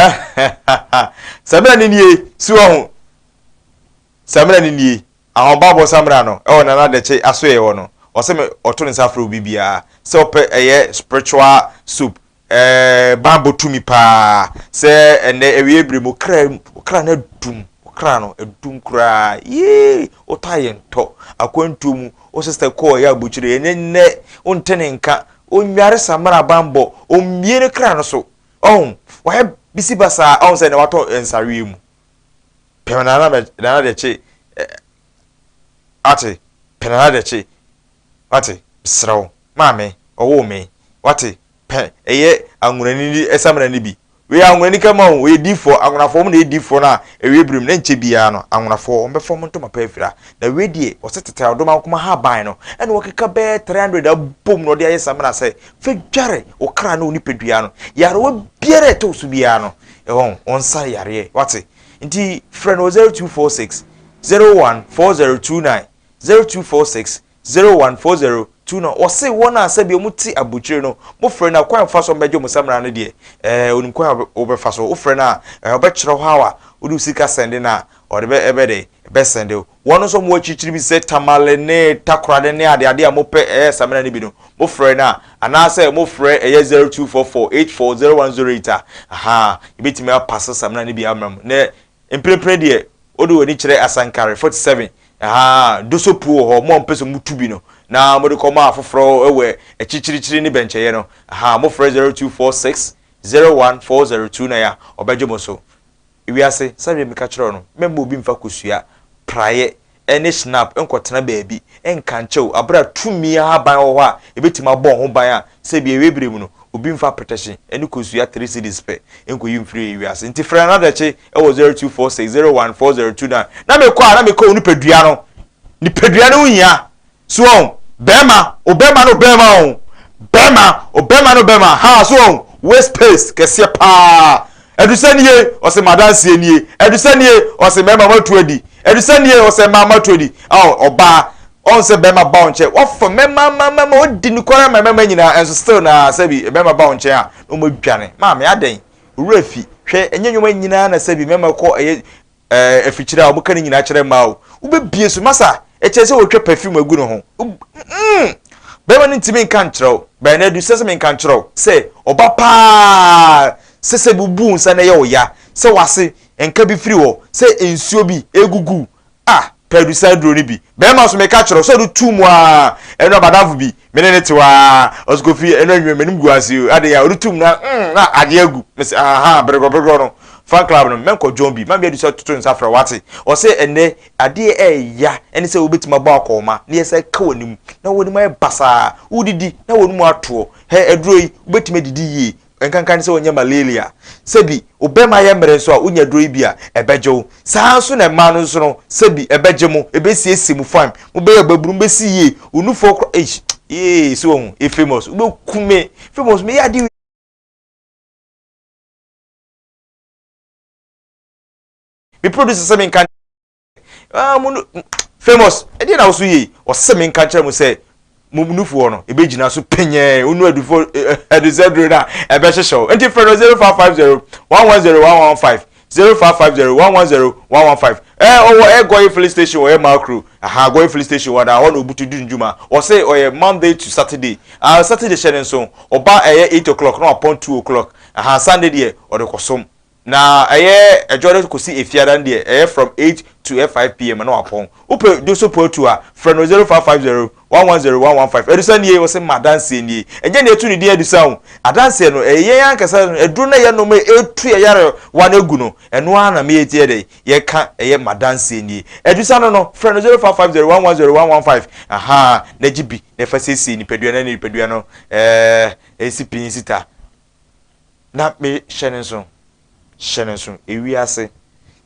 samina ni nie si wɔ ho samina ni nie ahobammɔ samina no ɛwɔ nana dekye asoɛ hɔ no ɔsɛ me ɔto ne nsa frɛ obi biara sɛ ɔpɛ ɛyɛ spiritual soup Ɛɛ banbɔ tumi paa sɛ ɛnɛ awie bere mu kra kra no adum kra no adum koraa yee wotɔ ayɛ ntɔ akwantuo mu wo sista kɔɔ ɛyɛ abokyire ɛnɛ nnɛ wonte ne nka onnware samara banbɔ ommie ne kra no so ɔho wayɛ bisi basaa ɔho sɛ na watɔ nsareɛ mu pɛm nana nana de kye ate pɛ nana de kye wate mesrɛ wo maame ɔwoo me wate Pɛ, ɛyɛ anwonani ne samina no bi. Wei yɛ anwonani kama o, ɔyɛ difoɔ, anwonafoɔ wɔn na ɛyɛ difoɔ no a ɛwie berɛ mu, na nkyɛ biara no, anwonafoɔ wɔn bɛfa wɔn ntoma pa afira. Na wei deɛ, ɔsɛ tete a ɔdɔm akoma haban no, ɛna wɔkeka bɛyɛ 300 abom na ɔde ayɛ samina sɛ, fa dware wo kra ne wo nipadua no, yarewa biara a ɛtɔ wo so biara no, ɛwɔ ɔnsa yareɛ, wate. Nti frɛ no wɔ 0246 01 4029, 0246 0140 2 no, ɔse wɔn a sɛbi wɔn te abokyire no, mo frɛ no a, kwan a ɔfa so ɔbɛgye wɔn samina no deɛ, ɛɛ onim kwan a wobɛfa so, wofrɛ no a, ɛɛ ɔbɛkyerɛ how a wode wo sika sɛnde no a, ɔde bɛ ɛbɛ de, ɛbɛ sɛnde wo. Wɔn nso wɔn akyirikyiri bi sɛ Tamale ne Takoradi ne ade ade a mopɛ ɛyɛ samina no bi no, mo frɛ no a, anaasɛ mo frɛ ɛyɛ 0244 84 0108 a, ahaa, yɛbɛtumi apase samina no bi ama mo. Na Mprempren deɛ, wode w'ani kyerɛ Asankare 47, ahaa, Dosopuo wɔ hɔ, mo a mopɛ sɛ motu bi no, na mode kɔma afoforɔ wɔ akyirikyirikyiri ne bɛnkyɛeɛ no, ahaa, mofrɛ 0246 01 4029 a, ɔbɛgye mo so. Ewiase, sɛdeɛ meka kyerɛɛ wo no, mɛmma obi mfa kosua, praeɛ, ne Schnapp nkɔtena baabi nka nkyɛ wo bere a tumi ahaban wɔ hɔ a ebetumi abɔ wo ho ban a sɛ ebia awiei bere mu no obi mfa apɛtɛhye ne kosua three cedis pɛ nkoyi mfiri wiase. Nti frɛ Nana Adakye wɔ 0246 01 4029 na mekɔ a na mekɔ wo nipadua no. Nipadua no ho hia. So wɔn bɛrima, obɛrima no bɛrima o, bɛrima, obɛrima no bɛrima, ha so wɔn waist pace kɛseɛ paa. Ɛdusɛ nie, ɔsɛ madanseɛ nie. Ɛdusɛ nie, ɔsɛ mɛrima matu adi. Ɛdusɛ nie, ɔsɛ mmaa matu adi. Aw ɔbaa, ɔn sɛ bɛrima ba wo nkyɛn, wafa mɛma ma mɛma ɔdi ne kɔrɔ ma mɛma nyinaa, ɛnso still na sɛbi bɛrima ba wo nkyɛn a, na wɔn adwane. Maame adɛn? Owura fi, hwɛ ɛnyɛ nneɛma nyinaa na sɛbi mɛma kɔ ɛyɛ Ɛɛ afikyire a wɔka ne nyinaa kyerɛ mmaa o. Wobɛbie so masa ɛkyerɛ sɛ wɔtwa perfume agu ne ho. Mm, bɛrima no ntumi nka nkyerɛ wo. Bɛn na adu sɛ sɛ menka nkyerɛ wo sɛ ɔba paa sɛ sɛ bubu nsa na ɛyɛ wo ya sɛ wase nka bi firi hɔ sɛ nsuo bi egugu ah pɛdusa aduro no bi. Bɛrima nso meka kyerɛ wo sɛ ɔde tu mu a ɛno abadamfo bi me ne ne te hɔ a ɔsɛ kofi ɛno anwuma m'anim gu ase o ade a ɔde tu mu na mm na adeɛ agu mese aha beregɔberegɔ no Fan club no, mɛnkɔ join bi. Maame Adu sɛ toto nsa frɛ wate. Ɔse ɛnɛ adeɛ ɛɛya ɛne sɛ wobɛtumi abɔ akɔɔma na yɛsɛ ka w'anim na w'anim ayɛ basaa. Wodidi na w'anim atoɔ. Hɛ aduro yi wobɛtumi adidi yie. Nkanka ne sɛ wonya malaria. Sɛbi wo bɛrima yɛ mmerɛ nso a, wonya aduro yi bi a, ɛbɛgye wo. Saa ara nso na mmaa no nso no, sɛbi ɛbɛgye mo, ɛbɛsiesie mo fine. Mobɛyɛ ababunu, mobɛsi yie. Wo nufoɔ kora, eish, yee, so wahu, e famous, wobɛku me. Famous, meyɛ adeɛ Me producer sɛ menka ah, mo famous ɛdeɛ na woso yie ɔsɛ menka nkyerɛ mo sɛ mo nufoɔ no ɛbɛgyina so penyɛɛ wonu adufoɔ adusɛ duro no a ɛbɛhyehyɛ wo nti frɛ no 0550 110 115 0550 110 115 ɛɛ ɔwɔ ɛ gɔye filling station ɔyɛ makro aha gɔye filling station wɔ da hɔ na obutu di ndwuma ɔsɛ ɔyɛ Monday to Saturday ah Saturday hyɛ ne nso ɔba ɛyɛ 8 o'clock na wapɔn 2 o'clock aha Sunday deɛ ɔde kɔsom Na ɛyɛ ɛdwoada kɔsi efiada no deɛ ɛyɛ from 8 to 5 pm na wapɔn. Wopɛ Doso Poatu a, frɛ no 0550 110 115. Adusa nie, ɔse ma adanseɛ nie. Ɛnyɛ nea ɛtu ne din Adusa o. Adanseɛ no, ɛyɛ yɛn ankasa no, aduro no a yɛnom a ɛtu yɛn yarewa no agu no, ɛno ara na meyɛ yɛ dɛn, yɛka ɛyɛ ma adanseɛ nie. Adusa no no, frɛ no 0550 110 115. Ahaa, na gye bi na fa siesie nipadua no na nipadua no ɛɛ ɛnsi pi nsi ta. Na me hyɛ no nso, hyɛ no nso, ewiase,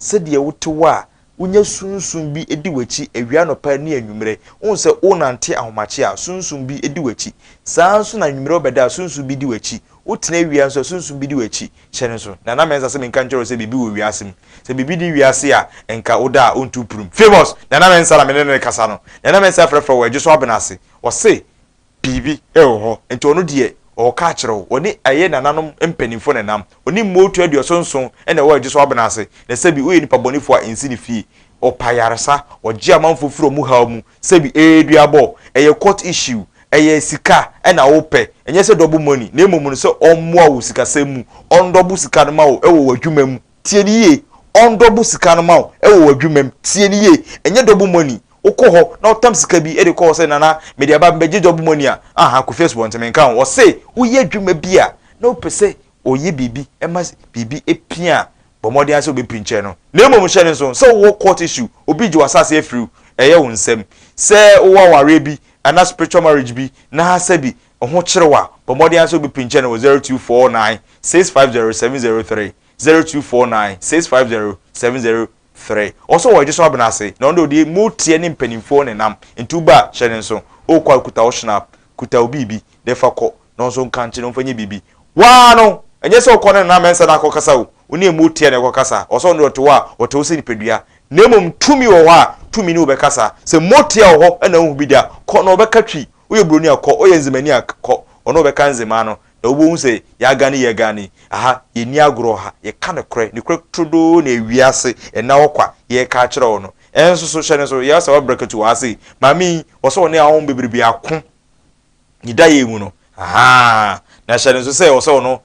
sɛdeɛ wote hɔ a, wonya sunsum bi di w'akyi awia anɔpa ne anwummerɛ. Wohu sɛ wonante ahomakye a, sunsum bi di w'akyi. Saa ara nso na anwummerɛ wobɛda a, sunsum bi di w'akyi. Wotena awia nso a, sunsum bi di w'akyi. Hyɛ no nso. Nana Mensah sɛ menka nkyerɛ wo sɛ biribi wɔ wiase mu. Sɛ biribi nni wiase a, nka woda a wontu pirim. Famous! Nana Mensah na me ne no rekasa no. Nana Mensah frɛfrɛ wo, Ɛgye so Abena ase. Ɔse biribi wɔ hɔ nti ɔno deɛ ɔɔka akyerɛ wo, ɔne ɛyɛ nananom mpaninfoɔ na ɛnam, ɔne mmootu aduɔson nson na ɛwɔ Agyeso Abena ase, na sɛbi woyɛ nipa bɔnefoɔ a ɛnsi ne fie, ɔpɛ ayaresa, ɔgye amanfoɔ firi ɔmo haw mu, sɛbi ɛyɛ duabɔ, ɛyɛ court issue, ɛyɛ sika na wopɛ, ɛnyɛ sɛ double money, na mmom no sɛ ɔmmoa wo sikasɛm mu, ɔndɔbo sika no ma wo wɔ w'adwuma mu, Tie no yie, ɔndɔbo sika no ma wo wɔ w'adwuma mu, tie no yie, ɛnyɛ double money, wokɔ hɔ na wotam sika bi de kɔ hɔ sɛ nana mede aba mebɛgye double money a, aha Kofi Asubɔnten menka ho, ɔse woyɛ adwuma bi a na wopɛ sɛ ɔyɛ biribi ma biribi pia a, bɔ mmɔden ara sɛ wobɛpinkyɛ no, na mmom hyɛ no nso sɛ wowɔ court issue, obi regye w'asase afiri wo, ɛyɛ wo nsam, sɛ wowɔ awareɛ bi anaa spiritual marriage bi na sɛbi ho kyere wo a, bɔ mmɔden ara sɛ wobɛpinkyɛ no wɔ 0249 650 703. 0249 650 703 Ɔsɛ wɔ Adwoso Abena ase na ɔno deɛ ɔde moteɛ ne mpanimfoɔ na ɛnam nti woba a hyɛ ne nso wokɔ a kuta wo schnapp kuta wo biribi na fa kɔ na ɔnso nka nkye na ɔmfa nyɛ biribi waa no ɛnyɛ sɛ wokɔ ne Nana Mensah na akɔkasa o wo ne moteɛ na ɛkɔkasa ɔsɛ ɔno deɛ ɔte hɔ a ɔte hɔ sɛ nipadua na mmom tumi wɔ hɔ a tumi ne wo bɛkasa sɛ moteɛ wɔ hɔ na wohu bi da kɔ na ɔbɛka twi woyɛ buroni a kɔ woyɛ nzemani a kɔ ɔno ɔbɛka nzema no Na wobɛhu sɛ yɛagane yɛagane, aha, yɛnni agorɔ ha, yɛka nokorɛ, nokorɛ turodoo na ewiase ɛnna hɔ kwa, yɛreka akyerɛ wo no. Ɛnso so, hyɛ no nso, yɛ sɛ wabrɛkatu wɔ ha sei, maame yi, wɔ sɛ ɔne ahɔho bebrebe ako ne da yɛ mu no, ahaa, na hyɛ no nso sɛ wɔ sɛ ɔno,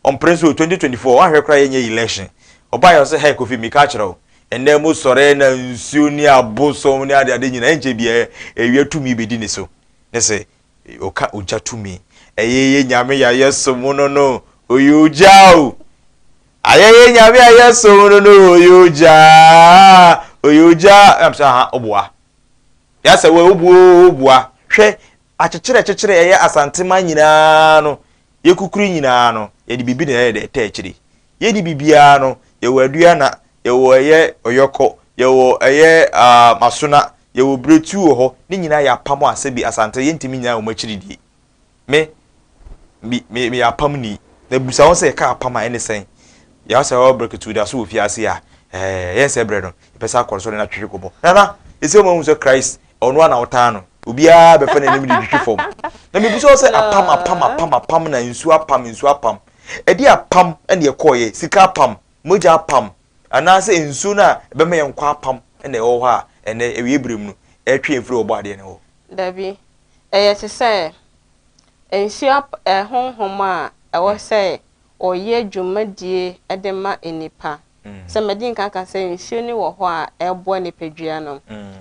ɔmpere nso 2024, wanhwɛ koraa yɛnyɛ election, ɔbaa yɛ ɔsɛ, hɛ Kofi, meka akyerɛ wo, ɛnnɛ mo sɔre na nsuo ne abosom ne adeade nyinaa, ɛnkyɛ biara awia tumi bɛdi ne so, ne sɛ Ɔka ogya tumi. Ɛyɛ yɛ nyame ya yɛ som no no ɔyɛ ogya o. Ayɛ yɛ nyame a yɛ som no no ɔyɛ ogya ɔyɛ ogya. Ɛna sɛ aha ɔboa. Yɛ sɛ wɔ obuo oboa. Hwɛ akyekyere akyekyere ɛyɛ Asantema nyinaa no yɛ kukuri nyinaa no yɛde biribi na ɛyɛ dɛ ɛtɛ akyire. Yɛnni biribiara no, yɛwɔ aduana, yɛwɔ ɛyɛ ɔyɔkɔ, yɛwɔ ɛyɛ um, asona, yɛwɔ biretuo wɔ hɔ, ne nyinaa yɛ apam a sɛbi Asante yɛntumi nyinaa wɔn akyiri die. Me, me, me, meyɛ apam ni. Na busa wɔn sɛ yɛka apam a ɛne sɛn? Yɛwɔ sɛ wɔwɔ brɛketu da so wɔ fiase a, ɛɛ, yɛn sɛ brɛ no, yɛpɛ sɛ akɔre so ne no atwetwe kɔbɔ. Nana, ɛsɛ wɔn ahu sɛ Christ, ɔno a na ɔtaa no. Obiara bɛfa n'anim de twitwi fam. Na mebusa wɔn sɛ apam, apam, apam, apam na nsuo apam, nsuo apam. Ɛdeɛ apam na ɛkɔeɛ? Sika apam, mogya apam, anaasɛ nsuo no a ɛbɛma yɛn nkwa apam na ɛwɔ hɔ a ɛnnɛ awiei berɛ mu no ɛretwe yɛn firi Ɔbɔadeɛ no hɔ? Dabi. Ɛyɛ te sɛ nsuo ap honhom a ɛwɔ sɛ ɔyɛ dwumadie de ma nnipa. Sɛ madi nkan aka sɛ nsuo no wɔ hɔ a ɛreboa nipadua no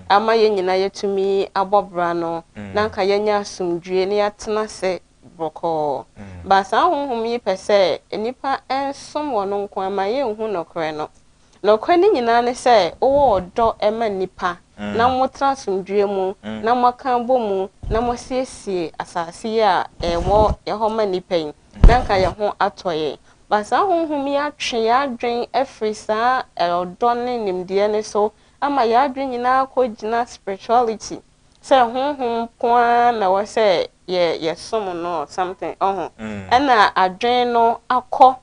ama yɛn nyinaa yɛatumi abɔ bra no na anka yɛanya asomdwoeɛ na yɛatena ase bɔkɔɔ. But saa honhom yi pɛ sɛ nnipa nsom wɔn nko ara ma yɛnhu nokorɛ no. Nokorɛ no nyinaa ne sɛ wowɔ ɔdɔ ma nnipa na motena asomdwoeɛ mu na moaka abɔ mu na moasiesie asase yi a ɛwɔ hɔ ma nnipa yi. Na nka yɛn ho atɔ yɛn. But saa honhom yi atwe yɛn adwene afiri saa ɔdɔ ne nimdeɛ no so ama yɛn adwene nyinaa akɔgyina spirituality sɛ honhom nko ara na ɛwɔ sɛ yɛ yɛsom no or something ɔho. Ɛna adwene no akɔ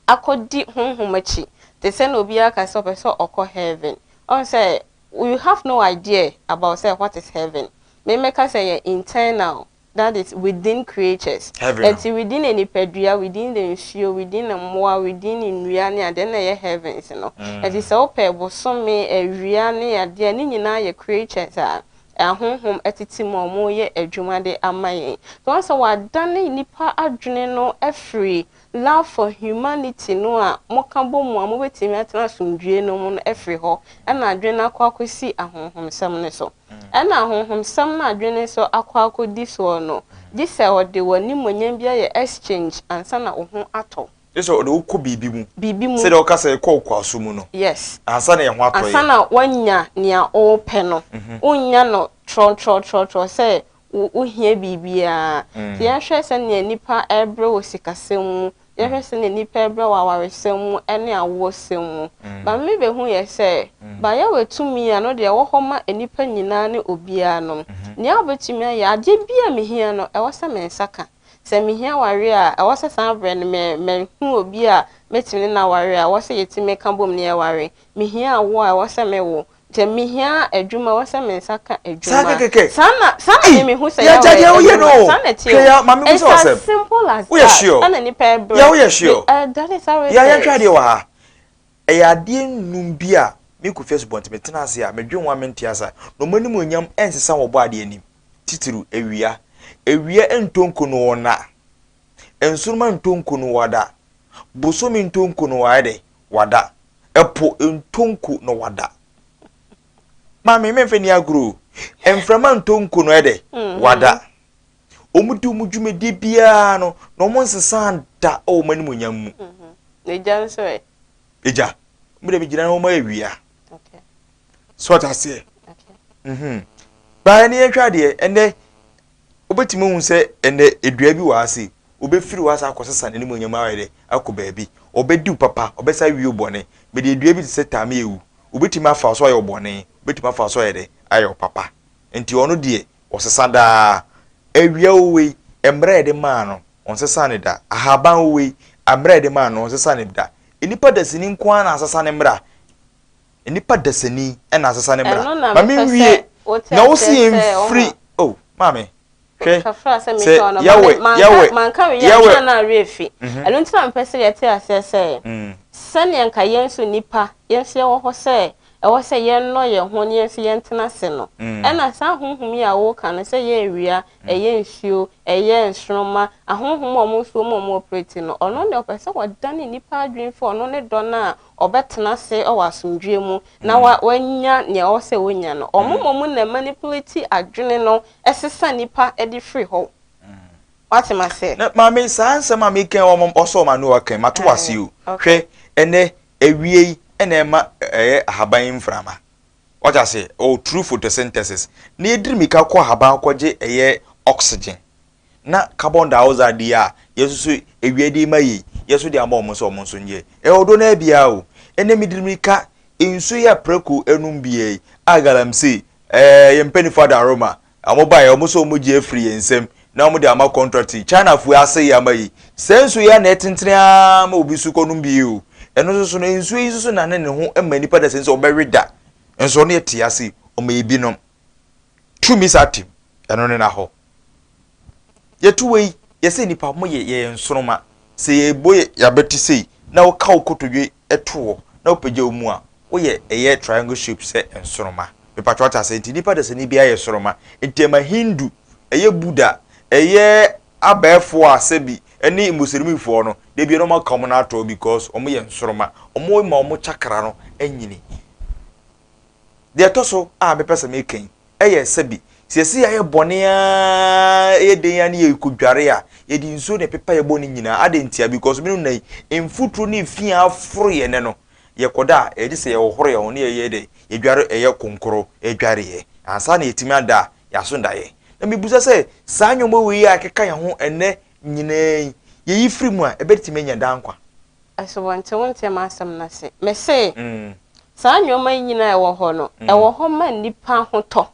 akɔdi honhom akyi te sɛ na obiara ka sɛ ɔpɛ sɛ ɔkɔ heaven. Ɔhu sɛ you have no idea about sɛ what is heaven. Memɛka sɛ yɛ internal, that is within creatures. Heaven no. Ɛnti within nipadua, within the nsuo, within mmoa, within nnua ne adeɛ na ɛyɛ heavens no. Ɛnti sɛ wopɛ bosome, awia ne adeɛ ne nyinaa yɛ creatures a ahonhom tete mu a wɔreyɛ adwuma de ama yɛn. So wɔn sɛ wɔadane nipa adwene no afiri love for humanity no a moka bɔ mu a mobɛtumi atena asomdwie no mu no afiri hɔ, ɛna adwene no akɔ akɔsi ahonhomsɛm no so. Ɛna ahonhomsɛm no adwene nso akɔ akɔdi soɔ no, gye sɛ ɔde w'animonyam bi ayɛ exchange ansa na wo ho atɔ. Gye sɛ ɔde wo kɔ biribi mu. Biribi mu. Sɛdeɛ ɔka sɛ ɛkɔ ɔkwaso mu no. Yes. Ansa na yɛn ho atɔ yɛn. Ansa na woanya nea ɔrepɛ no. Wonnya no trɔtrɔtrɔtrɔ sɛ wohia biribiara. Nti yɛnhwɛ sɛnea nnipa rebrɛ wɔ sikasɛm mu, yɛhwɛ sɛnea nnipa rebrɛ wɔ awaresɛm mu ne awoɔsɛm mu. Ba me bɛhu yɛ sɛ, bayɛ wɔ tumi a no deɛ ɛwɔ hɔ ma nnipa nyinaa ne obiara no. Nea wobɛtumi ayɛ, adeɛ bi a mehia no, ɛwɔ sɛ me nsa ka. Sɛ mehia aware a, ɛwɔ sɛ saa berɛ no mahu obi a mɛtumi ne no aware a, ɛwɔ sɛ yɛtumi ka bom ne yɛware. Mehia awoɔ a, ɛwɔ sɛ mewo. Sɛ mehia adwuma, ɛwɔ sɛ me nsa ka adwuma. Saa kɛkɛkɛ. Saa na saa na Ei, me mehu sɛ yɛ Yahweh gya deɛ woyɛ no adwuma. o. Saa na ɛteɛ Hwɛ o. ya, maame It's bisa as asɛm. simple as Woyɛ that. sure? Ɛna nipa ɛbrɛ. Ya woyɛ sure? That is how it Ya yɛnhwɛ is. adeɛ wɔ ha. Ɛyɛ adeɛ nnum bi a me Kofi Asubɔnten metena ase a medwen ho a mente ase a na wɔn animuonyam ɛnsesa wɔ bɔ adeɛ anim. Titiriw awia. Awia ntɔ nko no wɔ nna. Nsoroma ntɔ nko no wada. Bosome ntɔ nko no wayɛ dɛ wada. Ɛpo ntɔ nko no wada. Maame memfa ni agorɔ o. Mframa ntɔ nko no ɛdɛ wada. Wɔn di wɔn dwumadie biara no na wɔn nsesa da wɔ wɔn animuonyam mu. Na egya nso ɛ? Egya, mo de mi gyina hɔ ma awia. So ɔte aseɛ. Baa ne yɛhwɛ adeɛ ɛnɛ wobɛtumi ahu sɛ ɛnɛ edua bi wɔ ha se wobɛfiri hɔ asa akɔsesa n'animuonyam ayɛ dɛ akɔ baabi. Ɔbɛdi wo papa, ɔbɛsa awie wo bɔne. Mede edua bi te sɛ taame ewu. Wobɛtumi afa so ayɛ wo bɔne, wobɛtumi afa so ayɛ dɛ ayɛ wo papa. Nti ɔno deɛ ɔsesa daa. Awia wowei, mmerɛ a yɛde maa no, ɔnsesa ne da. Ahaban wowei, mmerɛ a yɛde maa no, ɔnsesa ne da. Nnipa dasani nko ara na asesa ne mmara. Nnipa dasani na asesa ne mmara. Ɛno na Ma mepɛ menwie sɛ wote na wo se aseɛ sɛ yɛmfiri ɔho. oh maame hwɛ Kafra sɛ sɛ metwa no, Yahweh manka Yahweh manka wei Yahweh ansa na awerɛ afi. Ɛno nti na mepɛ sɛ yɛte aseɛ sɛ sɛnea nka yɛn nso nnipa yɛn nso yɛwɔ hɔ sɛ ɛwɔ sɛ yɛnnɔ yɛn ho ne yɛn nso yɛntena ase no. Ɛna saa honhom yi a woka no sɛ ɛyɛ awia, ɛyɛ nsuo, ɛyɛ nsoromma, ahonhom a wɔn nso wɔn a wɔn operate no, ɔno deɛ ɔpɛ sɛ ɔdane nnipa adwene fi ɔno ne dɔ no a ɔbɛtena ase wɔ asomdwie mu na wanya nea ɔwɔ sɛ ɔnya no. Wɔn mmom na manipulate adwene no ɛsesa nnipa de firi hɔ. Wate ma sɛ? Na maame saa nsɛm a meka yi wɔn ɔsɔ wɔn ano ɔka yi mato ase o. Hwɛ ɛnɛ awie yi ɛna ɛma ɛyɛ ahaban yi mframa. Wate ase? Oh, through photosynthesis. Na yɛdiri mika kɔ ahaban kɔgye ɛyɛ oxygen. Na carbon dioxide yi a yɛn nso so awia de ma yei, yɛn nso de ama wɔn sɛ wɔn nso nyɛ. Ɛyɛ ɔdɔ no ara biara o. Ɛnɛ mediri mirika nsuo yi a prɛko ɛnum biara yi a galamsey ɛɛ yɛn mpanimfoɔ adaroma wɔn baeɛ wɔn nso wɔn gye afiri yɛn nsam na wɔn de ama contract yi Chinafoɔ ase yi ama yi. Saa nsuo yi a na ɛtentene ara ma obi so kɔnom bi o. Ɛno nso so no nsuo yi nso so na ne ne ho ma nipa da sɛ ɔbɛwe da. Nso ɔno yɛ te ase ɔma ebi nom. Tumi saa tim ɛno ne na hɔ. Yɛto wei, yɛsɛ nnipa mo yɛ yɛyɛ nsoroma. Sɛ yɛbɔ yɛ yɛabɛte sei na woka wo kotodwe to hɔ na wopagya wo mu a, woyɛ ɛyɛ triangle shape sɛ nsoroma. Mepatwa wate aseɛ? Nti nnipa dasani biara yɛ soroma. Nti ɛma Hindu, ɛyɛ Buddha, ɛyɛ abɛɛfoɔ a sɛbi ɛne Muslimifoɔ no, da biara wɔn aka wɔn no atɔ because wɔn yɛ nsoroma. Wɔn ma wɔn chakra no anyini. Deɛ ɛtɔ so a mepɛ sɛ meka yi, ɛyɛ sɛbi sɛ yɛsi yɛayɛ bɔne ara ɛyɛ den ara ne yɛkɔdware a, yɛde nsuo na ɛpepa yɛ bɔne nyinaa. Adɛn ntia? Because me no nna yi, mfuturo ne fi a aforo yɛn nɛ no, yɛkɔda a, ɛgye sɛ yɛhohoro yɛn ho ne yɛyɛ dɛ, yɛdware ɛyɛ konkoro ɛdwareɛ ansa na yɛtumi ada a, yɛaso daeɛ. Na mebisa sɛ, saa nneɛma wei a ɛkeka yɛn ho ɛnɛ nyinaa yi, Yɛyi firi mu a, ɛbɛtumi anya daa nkwa. Asubɔnten, wo nteɛ m'asɛm no ase. Mese, saa nneɛma yi nyinaa a ɛwɔ hɔ no, ɛwɔ hɔ ma nnipa ho tɔ.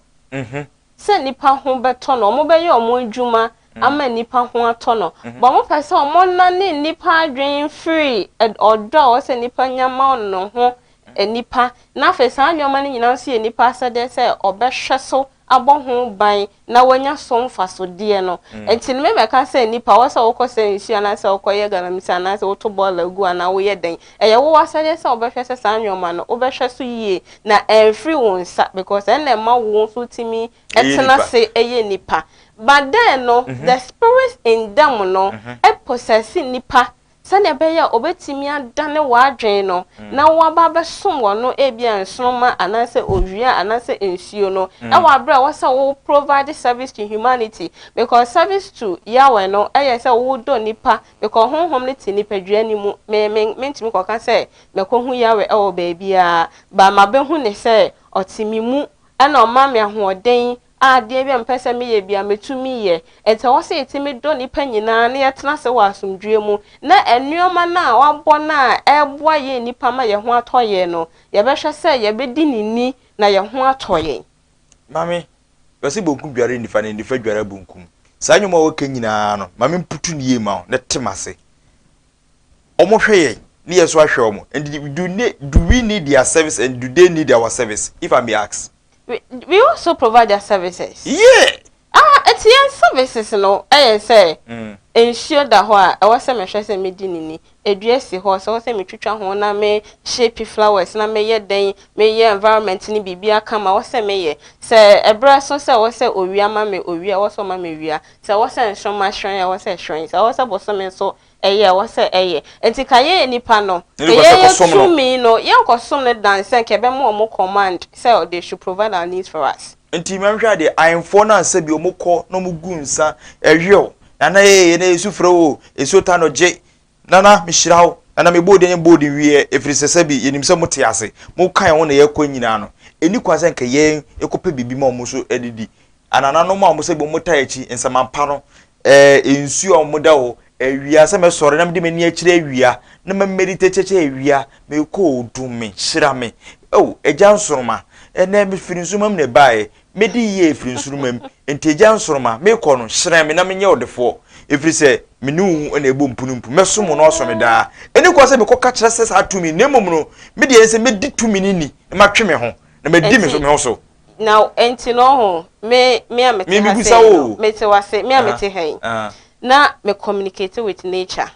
Sɛ nnipa ho bɛtɔ no, wɔbɛyɛ wɔn adwuma ama nnipa ho atɔ no. But wɔpɛ sɛ wɔnane nnipa adwene firi ɔdɔ a ɛwɔ sɛ nnipa nya ma ne ho nnipa, na afei saa nneɛma no nyinaa nso yɛ nnipa asɛdeɛ sɛ ɔbɛhwɛ so abɔ ho ban na wanya so mfasodeɛ no. Nti no memɛka sɛ nnipa wɔ sɛ wokɔ sɛ nsuo anaasɛ wokɔyɛ galamsey anaasɛ woto bɔɔla gu anaa woyɛ dɛn, ɛyɛ wo asɛdeɛ sɛ wobɛhwɛ sɛ saa nneɛma no wobɛhwɛ so yie na ɛmfiri wo nsa, because ɛnna ɛma wo nso tumi ɛtena se ɛyɛ nipa. But then no, the spirit in them no ɛpossess nipa sɛnea ɛbɛyɛ a obetumi adane w'adwene no na waba abɛsom wɔ no, ebia nsoroma anaasɛ owia anaasɛ nsuo no, ɛwɔ abere a wɔsɛ wo provide service to humanity, because service to Yahweh no ɛyɛ sɛ wodɔ nipa, because honhom no te nipadua no mu. Me me mentumi kɔka sɛ mɛkɔhu Yahweh ɛwɔ baabiara ba, mabɛhu ne sɛ ɔte me mu, ɛna ɔma me ahoɔden a adeɛ bi a mepɛ sɛ meyɛ bi a metumi yɛ. Nti ɛwɔ sɛ yɛtumi dɔ nipa nyinaa na yɛtena ase wɔ asomdwoe mu, na nneɛma no a wabɔ no a ɛboa yɛn nipa ma yɛn ho atɔ yɛn no, yɛbɛhwɛ sɛ yɛbɛdi ne ni na yɛn ho atɔ yɛn. Maame, wɔsɛ bonkum dware nifa na nifa dware bonkum. Saa nnwoma a wɔka nyinaa no, maame, mputu ne yie ma wo na te ma ase. Wɔn hwɛ yɛn ne yɛn nso ahwɛ wɔn, and do we need their service and do they need our service, if I may ask? We also provide their services. Ah, ɛti yɛn services no ɛyɛ sɛ nsuo da hɔ a, ɛwɔ sɛ mehwɛ sɛ medi ne ni. Edua si hɔ sɛ ɛwɔ sɛ metwitwa ho na me shape flowers na meyɛ dɛn, meyɛ environment ne biribi aka ma ɛwɔ sɛ meyɛ. Sɛ ɛbrɛ so sɛ ɛwɔ sɛ owia ma me owia, ɛwɔ sɛ ɔma me wia. Sɛ ɛwɔ sɛ nsoroma hyerɛn, ɛwɔ sɛ hyerɛn. Sɛ ɛwɔ sɛ bosome nso ɛyɛ, ɛwɔ sɛ ɛyɛ. Nti ka yɛyɛ nipa no, ka yɛyɛ tumi no, yɛnkɔsom no dan sɛ nka ɛbɛma ɔmo command sɛ they should provide our needs for us. Nti mɛhwɛ adeɛ, ahemfoɔ no ansa bi ɔmo kɔ na ɔmo gu nsa ɛhwɛw nana yɛ na esu frɛ o, esuo ta no gye. Nana, mehyira wo. Nana, mebɔ odin bɔ odin wie, ɛfiri sɛ sɛbi yɛnim sɛ mote ase, moka yɛn ho na yɛkɔ nyinaa no, ɛni kwan sɛ nka yɛn ɛkɔpɛ biribi ma ɔmo so adidi. Anananom a ɔmo sɛ bi ɔmo ta akyi nsamampa no, nsuo a ɔmo da hɔ awia sɛ mɛsɔre na mede m'ani akyerɛ awia na mameditate kyerɛ awia, mekɔ odum me hyira me oh agya nsoroma, ɛnɛ mefiri nsoroma mu na ɛbaeɛ, medi yie firi nsoroma mu, nti agya nsoroma, mekɔ no, hyerɛn me na menyɛ ɔdefoɔ, ɛfiri sɛ me ne wo na ɛbɔ mpu no mpu, mɛsom wo na ɔsɔ me daa. Ɛni kwan sɛ mekɔka kyerɛ sɛ saa tumi, na mmom no, me deɛ sɛ mɛdi tumi no ni na matwe me ho na madi me so me ho so. Na nti no ho me a mete ha sɛ no, mete wase, me a mete ha yi na me communicate with nature.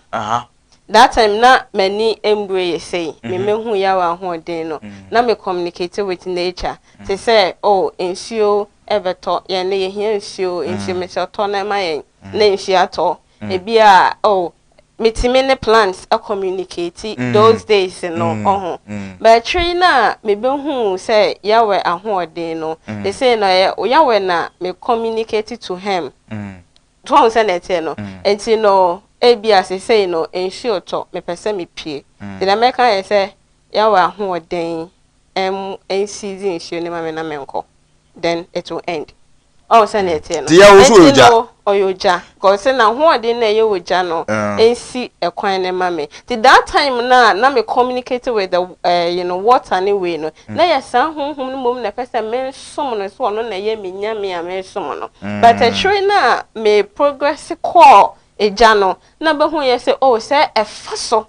That time na m'ani mbue yɛ sei, me mehu Yahweh ahoɔden no, na me communicate with nature te sɛ, oh, nsuo ɛbɛtɔ yɛn ne yɛhia nsuo, nsuo mesɛ ɔtɔ na ɛma yɛn, na nsuo atɔ. Ebi a, oh, metumi ne plants communicate those days no ɔho. But akyire na mebɛhu sɛ Yahweh ahoɔden no, they say na yɛ Yahweh na me communicate to him. To ɔho sɛ na ɛteɛ no, nti no ebi a sesei no nsuo tɔ, mepɛ sɛ mepie, nti na mɛka yɛ sɛ Yahweh ahoɔden nsizi nsuo no ma me na menkɔ, then it will end. Ɔho sɛ na ɛteɛ no, nti no ɔyɛ ogya because na ahoɔden na ɛyɛ ogya no nsi ɛkwan ne ma me. Nti that time na me communicate with the water ne wei no, na yɛ saa honhom no mmom na ɛpɛ sɛ mensom no, so ɔno na ɛyɛ me nyame a mensom no. But akyire na me progress kɔɔ egya no, na bɛhu yɛ sɛ, oh, sɛ ɛfa so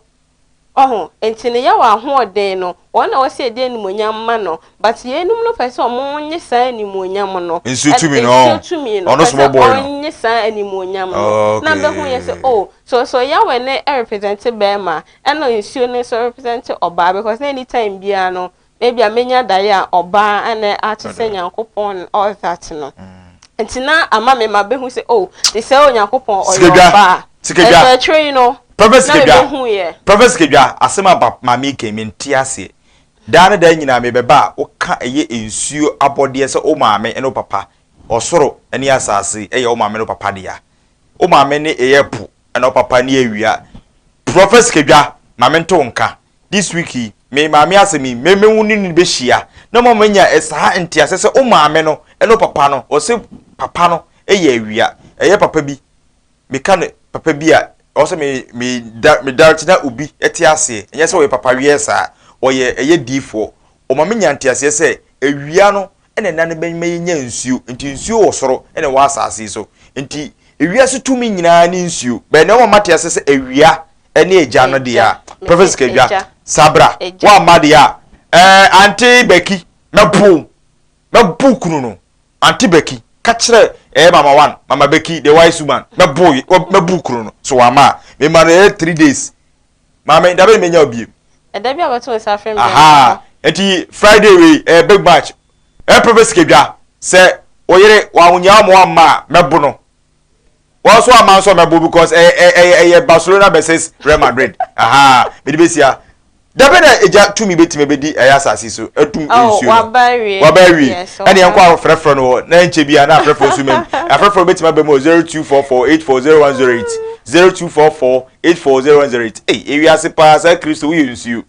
ɔho nti no yɛwɔ ahoɔden no, wɔn na wɔsɛ yɛde animuonyam ma no, but yɛnum no pɛ sɛ ɔmo nye saa animuonyam no. Nsuo tumi no. Nsuo tumi no pɛ sɛ ɔnye saa animuonyam no, na bɛhu yɛ sɛ, oh, so Yahweh ne represent bɛrima, ɛna nsuo no nso represent ɔbaa, because na anytime biara no ebi a menya daeɛ a ɔbaa ɛna ate sɛ Nyankopɔn, all that no. Nti na ama me ma bɛhu sɛ, oh, te sɛ Onyankopɔn ɔyɛ ɔbaa. Sikadwa. Ɛsɛ akyire yi no. Prophet Sikadwa, Prophet Sikadwa, asɛm aba maame kan mi nte aseɛ. Daa ne daa nyinaa mebɛba a, woka ɛyɛ nsuo abɔdeɛ sɛ wo maame ne wo papa, ɔsoro ne asase ɛyɛ wo maame ne wo papa dea. Wo maame ne ɛyɛ po, ɛna wo papa ne awia. Prophet Sikadwa, maame nto nka. This week yi, me maame asɛm yi, me me wo ne no bɛhyia na mo manya saa nteaseɛ sɛ wo maame no ne wo papa no, ɔsɛ papa no ɛyɛ awia. Ɛyɛ papa bi, meka no papa bi a. Ɛwɔ sɛ me me da me direct na obi te aseɛ. Ɛnyɛ sɛ ɔyɛ papa wiɛ saa. Ɔyɛ ɛyɛ diifoɔ. Ɔma me nya nteaseɛ sɛ awia no ɛna ɛna no bɛma yɛnya nsuo. Nti nsuo wɔ soro ɛna ɛwɔ asaase yi so. Nti ewiase tumi nyinaa ne nsuo. Bɛn na ɔma mate aseɛ sɛ awia ɛne agya no deɛ a. Prophet Sikadwa, Sabra, woamma deɛ a, ɛɛ Ante Becky, mɛbo mɛbo kunu no. Auntie Becky, ka kyerɛ ɛyɛ mama one, mama Becky, the wise woman, mɛbo mɛbu kunu no, so wama a, mema no ɛyɛ 3 days. Maame, dabe na menya obiem. Ɛda bi a wɔbɛto nsa afrɛ me. Aha, nti Friday wei ɛyɛ big match. Ɛyɛ Prophet Sikadwa, sɛ oyere wannya wɔn amma a, mɛbo no. Wɔn nso ama nso mɛbo because ɛyɛ ɛyɛ ɛyɛ Barcelona versus Real Madrid. Aha, mede besia. Dabe na egya tumi betumi bedi ɛyɛ asase so etum Oh, nsuo no. waba awie. Waba awie. Yes, Ɛne yɛn ɔba. kɔ afrɛfrɛ no hɔ na nkyɛ bi a na afrɛfrɛ nso mɛm. Afrɛfrɛ betumi aba mu wɔ 0244840108 0244840108. Ei, ewiase paa saa Kristo woyɛ nsuo.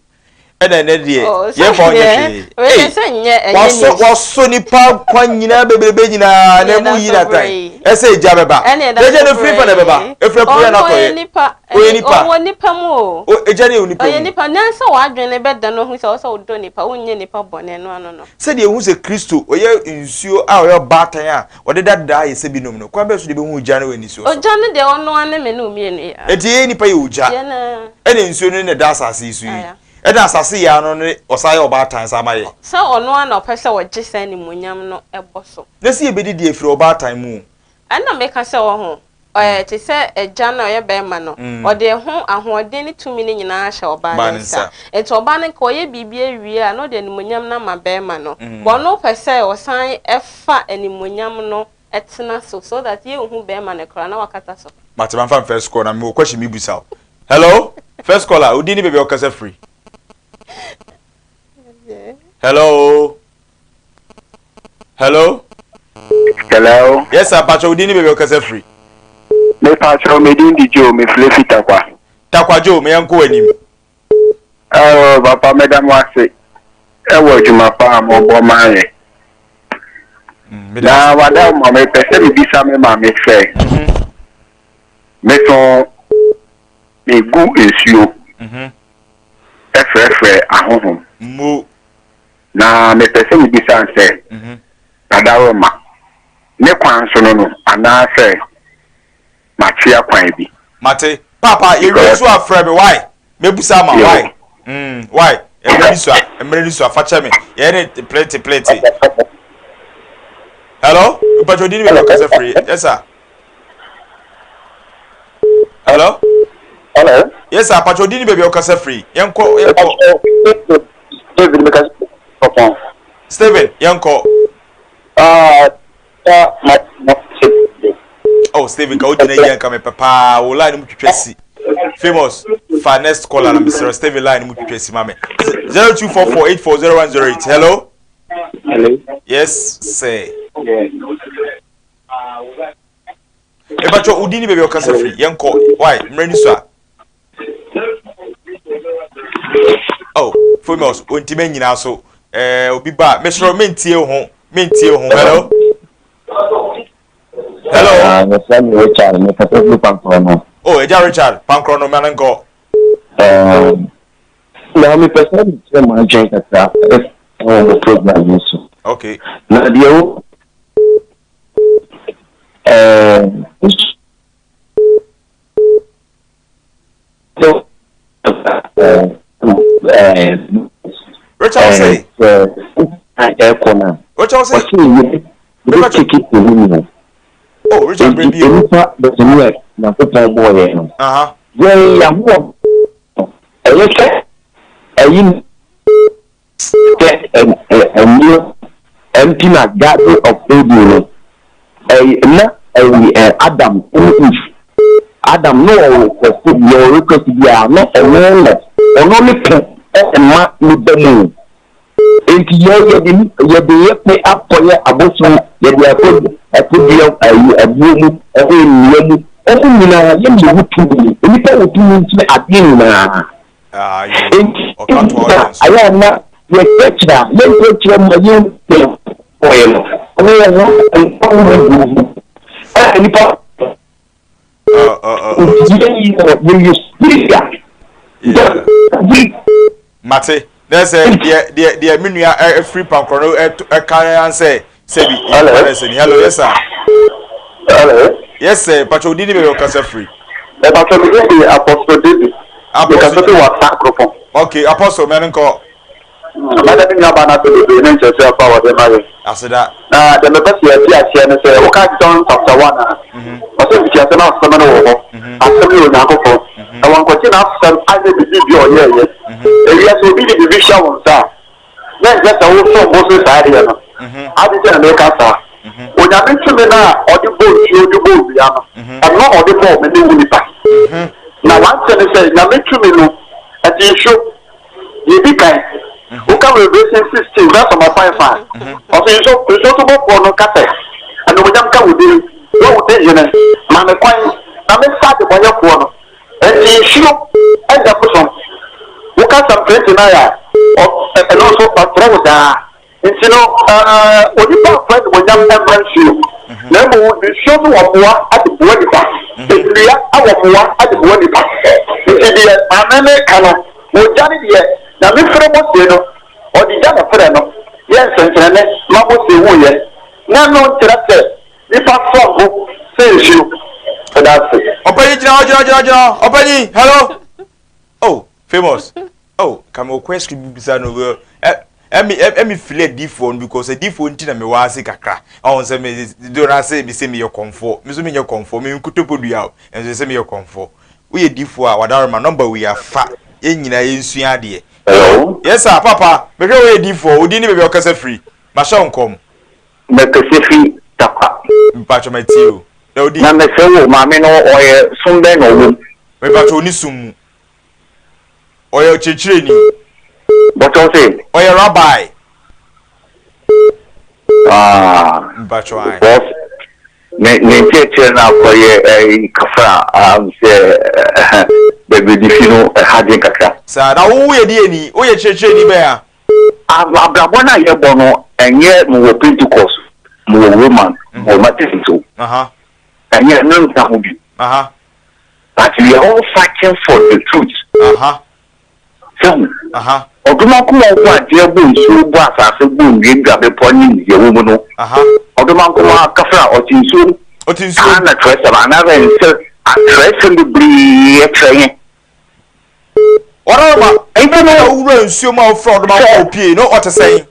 Ɛna ɛnɛ deɛ Oh, yɛn fa ɔnyɛ sɛ hwee. wei Ei, sɛ nyɛ ɛnyɛ wasɔ news. wasɔ nipa nkwa nyinaa bebrebe nyinaa na Ɛne emu ɛda yi so na brɛ tan. yi. Ɛsɛ egya bɛba. Ɛne ɛda Egya so no firi fa na brɛ ɛbɛba. yi. Efiri apueɛ Ɔno na ɔyɛ atɔeɛ. nipa. Ɔyɛ Ɛne nipa. ɔwɔ nipa mu o. O egya no yɛ onipa Ɔyɛ mu. nipa. Nyansa w'adwene bɛda no ho sɛ ɔsɛ wodɔ nipa, wonyɛ nipa bɔne no ano no. Sɛdeɛ ehu sɛ Kristo ɔyɛ nsuo a ɔyɛ ɔbaatan a ɔde dadaa ayɛ sɛ binom no, kwan bɛn so na ebehu ogya no wɔ anisuo so? Ogya no deɛ ɔno ara ne me ne wo mmienu yi ara. Enti yɛn nipa yɛ ogya, Yɛn ara. ɛna nsuo no na ɛda asase yi so yi. Aya. Ɛna asase yi ara no ne ɔsan yɛ ɔbaatan san ma yɛ. Sɛ ɔno ara na ɔpɛ sɛ ɔgye saa animuonyam no bɔ so. Na sɛ yɛbɛdidi afiri ɔbaatan mu o. Ɛna meka sɛ ɔho, ɛɛ, te sɛ agya no a ɔyɛ barima no, ɔde ɛho ahoɔden ne tumi no nyinaa ahyɛ ɔbaa Baa no ne nsa. nsa. Enti ɔbaa no nka ɔyɛ biribi awie a, na ɔde animuonyam no ama barima no. But ɔno pɛ sɛ ɔsan fa animuonyam no tena so, so that yɛnhu barima no koraa na wakata so. Mate, mamfa first call na mewɔ question bi bisa wo. Hello, first caller, wo din ne baabi a wokasa firi? Hello. Hello. Hello. Yes sir, patro, wo din ne baabi a wokasa firi? Me patro, me din di Joe, me firi fi Takwa. Takwa Joe, me yɛnkɔ w'anim. Oh, papa, meda mo ase. Ɛwɔ adwuma pa a mobɔ ma yɛ. Meda Na ase. wada ma mepɛ sɛ mebisa me maame sɛ, me so megu nsuo ɛfrɛfrɛ ahohom. Mo. Na mepɛ sɛ mebisa no sɛ, Nadaroma, ne kwan so no anaasɛ makyea kwan bi? Mate. Papa, yɛwie Because so afrɛ me, why? Mebusa ama, yo, why? Why? Mmerɛ ni so a, mmerɛ ni so a, fa kyɛ me. Yɛyɛ ne plete plete. Hello? Mpatwa odin ne baabi a ɔkasa firi. Yes sir. Hello? Hello. Yes sir, mpatwa odin ne baabi a ɔkasa firi. Yɛnkɔ, yɛnkɔ. David meka pɔpɔn. Steven, yɛnkɔ. Ah, ma ma Oh, Steven, ka wogyina yie nka mepɛ paa. Wo line mu twitwa si. Famous, fa next caller na mesrɛ Steven line mu twitwa si ma me. 0244840108. Hello? Hello. Yes, sir. Yeah. Mepakyɛ wo din ne baabi a ɔkasa firi. Yɛnkɔ. Why? Mmerɛ ni so a. Oh, famous, ontimi nyina so. Eh, obi ba, mesrɛ mentie ho. Mentie ho. Hello? Hello? Ah, mefrɛ me Richard, mekasa firi Pankorɔ no. Oh, Agya Richard, Pankorɔ no, ma no nkɔ. Na mepɛ sɛ mekyerɛ m'adwene kakra ɛwɔ mo program yi so. Okay. Na deɛ wo ɛɛ so ɛɛ Richard say. Sɛ ɛkɔ no a. Richard say. Ɔsɛ yɛ yɛ take dominion. Oh, Richard Nti Brebio. onipa bɛtumi a Nyankopɔn bɔɔ yɛn no. Yɛn yɛahoɔ ɛyɛ sɛ ɛyi sɛ ɛnneɛ ɛnti na Garden of Eden no ɛyɛ na ɛyi ɛ Adam ɛne Eve. Adam na ɔwɔ request bi, ɔwɔ request bi a na ɔno na ɔno ne pɛ ɛma ne ba mu. Nti yɛ yɛde yɛde yɛ pɛ akɔyɛ abosom, yɛde akɔ akɔdua ayi aboɔ mu ɛne nnua mu. Ɔmo nyinaa yɛ na ɛwɔ tumi. Nnipa wɔ tumi nkyɛn adeɛ nyinaa. Ah, yo. Nti Ɔka to na audience. ayɛ a na yɛkyerɛkyerɛ a yɛnkyerɛkyerɛ ma yɛn bɔyɛ no. Ɔno yɛ ho nkwa ho gu ho. Ɛna nipa Oh, oh, oh, Nti yɛyɛ superior. Mate. Na sɛ deɛ deɛ deɛ me nua ɛfiri pankorɔ no ɛka yɛn sɛ sɛbi Hello. yɛn sɛ ni. Hello, yes sir. Hello. Yes sir. Patro odi ni baabi ɔkasa firi. Ɛbàtɔ mi de Apostle David. Apostle. Mekasa fi wasa kuropɔn. Okay, Apostle mɛno nkɔ. Mɛda me nuabaa no ase bebree ne nkyerɛkyerɛ pa a wɔde ma yɛn. Aseda. Na deɛ mepɛ sɛ yɛte aseɛ ne sɛ, woka John chapter 1 a, ɔsɛ mfitiaseɛ no asɛm no wɔ hɔ. Asɛm no yɛ Onyankopɔn. Na wankɔgye n'asɛm anyɛ biribi bi a ɔyɛeɛ. Ewiase obi de biribi hyɛ wo nsa a, na ɛnsɛ sɛ wosom bo so saa adeɛ no. Ade nti na meka saa. Onyame tumi no a ɔde bɔɔ nsuo de bɔɔ nnua no, ɛno na ɔde bɔɔ me ne wo nipa. Na wante ne sɛ Nyame tumi no, ɛte nsuo. Deɛ ɛdi kan, woka Revelation 16 verse number 5 a, ɔse nso nsuo so bɔfoɔ no ka sɛ, Animuonyam nka wo din, wo a wodi hene, ma me kwan na mensa adebɔnyɛfoɔ no. Enti nsuo nyɛ bosom. Woka Psalm 29 a, ɛno nso ɔkyerɛ wo saa. Nti no, onipa mfa animuonyam mma nsuo, na mmom nsuo no wɔ mmoa de boa nipa. Nnua wɔ mmoa de boa nipa. Nti deɛ maame no reka no, ogya no deɛ, Nyame frɛ Mose no, ɔde gya na ɛfrɛɛ no, yɛɛ nsɛnkyerɛnne ma Mose huiɛ. Na ɛno nkyerɛ sɛ nipa som bo sɛ nsuo. Meda ase. Ɔpanyin gyina hɔ gyina hɔ gyina hɔ gyina hɔ ɔpanyin hello oh famous oh ka me wɔ question bi bisa no ɛmi ɛmi fili adiifoɔ no because adiifoɔ nti na me wɔ ase kakra ɔn sɛ me do na ase me sɛ meyɛ kɔnfoɔ me nso menyɛ kɔnfoɔ me nkutopo dua o nso sɛ meyɛ kɔnfoɔ woyɛ diifoɔ a wadaroma nɔmba wei afa yɛn nyinaa yɛnsua adeɛ. Hello. Yes sir papa mehwɛ woyɛ diifoɔ wo din ne baabi a wokasa firi mahyɛ wo nkɔm. Mekasa fi Tarkwa. Mpakyɛ matie o na wo din. Na mesrɛ wo maame no ɔyɛ som bɛn na ɔwɔ mu. Mepakyɛ ɔni som mu. Ɔyɛ ɔkyerɛkyerɛni. Bɔtɔ se. Ɔyɛ rabbi. Ah. Mpakyɛ ae. Because ne ne nkyerɛkyerɛ no akɔyɛ ɛyi kafra a sɛ baabi odi fi no ɛha dwen kakra. Saa na wo woyɛ deɛ ni woyɛ kyerɛkyerɛni bɛn a. Abrabɔ no a yɛbɔ no ɛnyɛ mewɔ Pentecost mewɔ Roman mewɔ Methodist o. Ɛnyɛ ɛno nka ho bi. But we are all fighting for the truth. Sɛ ho. Ɔdomankoma ɔbɔ adeɛ bɔ nsuo bɔ asase bɔ nnua dwa bepɔ ne deɛ ɛwɔ mu no. Ɔdomankoma kafra ɔte nsuo mu. Ɔte nsuo mu. Saa na twerɛsɛm anaasɛ nsɛ atwerɛsɛm bebree kyerɛ yɛn. Ɔdɔma Nti no owura nsuo mu a wofrɛ ɔdomankoma opie no ɔte sɛn?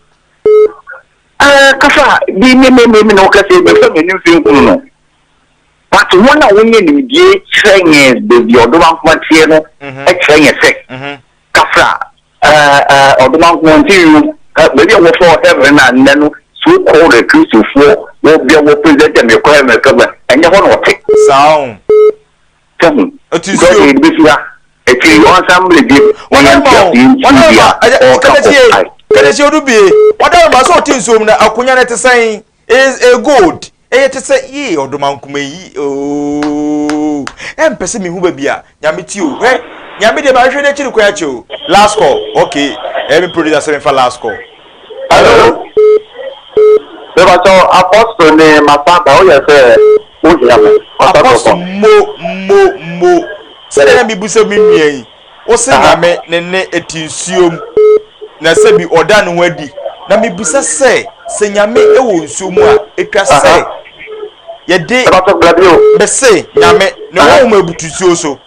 Ɛɛ kasa bi me me me na ɔkasa mɛfɛ m'anim fi nkunu no. But wɔn a wɔnyɛ nimdie kyerɛ yɛn baabi a ɔdomankoma teɛ no kyerɛ yɛn sɛ kafra ɔdomankoma nti wiem baabi a wɔfrɛ heaven a nnɛ no so called Kristofoɔ wɔbia wɔ present dɛ mekɔ heaven mekɔ heaven ɛnyɛ hɔ na ɔte. Saa o. Sɛ ho. Ɛti Because nsuo. yɛde bɛsi ha akyiri ɔnsan mmerɛ bi na Wɔn yɛnte ma o aseɛ nti wɔn deɛ ma ɛyɛ ɔreka kɔ kɛtɛkye ae. kɛtɛkye odu bie wɔn ma sɛ ɔte nsuo mu na akonya no te sɛn is a gold. Ɛyɛ te sɛ yee ɔdomankoma yi ooo ɛmpɛ sɛ mehu baabi a nyame ti o hwɛ nyame deɛ mahwehwɛ n'akyiri kwan akyɛ o last call okay ɛyɛ me producer sɛ memfa last call hello mebatɔ apostle ne masaba woyɛ sɛ wohia me apostle mo mo mo sɛdeɛ na mebu sɛ me nua yi Wose Nyame ne nne te nsuo mu, na sɛbi ɔda ne ho adi. Na mebisa sɛ, sɛ Nyame wɔ nsuo mu a, etwa sɛ yɛde. Mese, Nyame, ne honhom abutu nsuo so.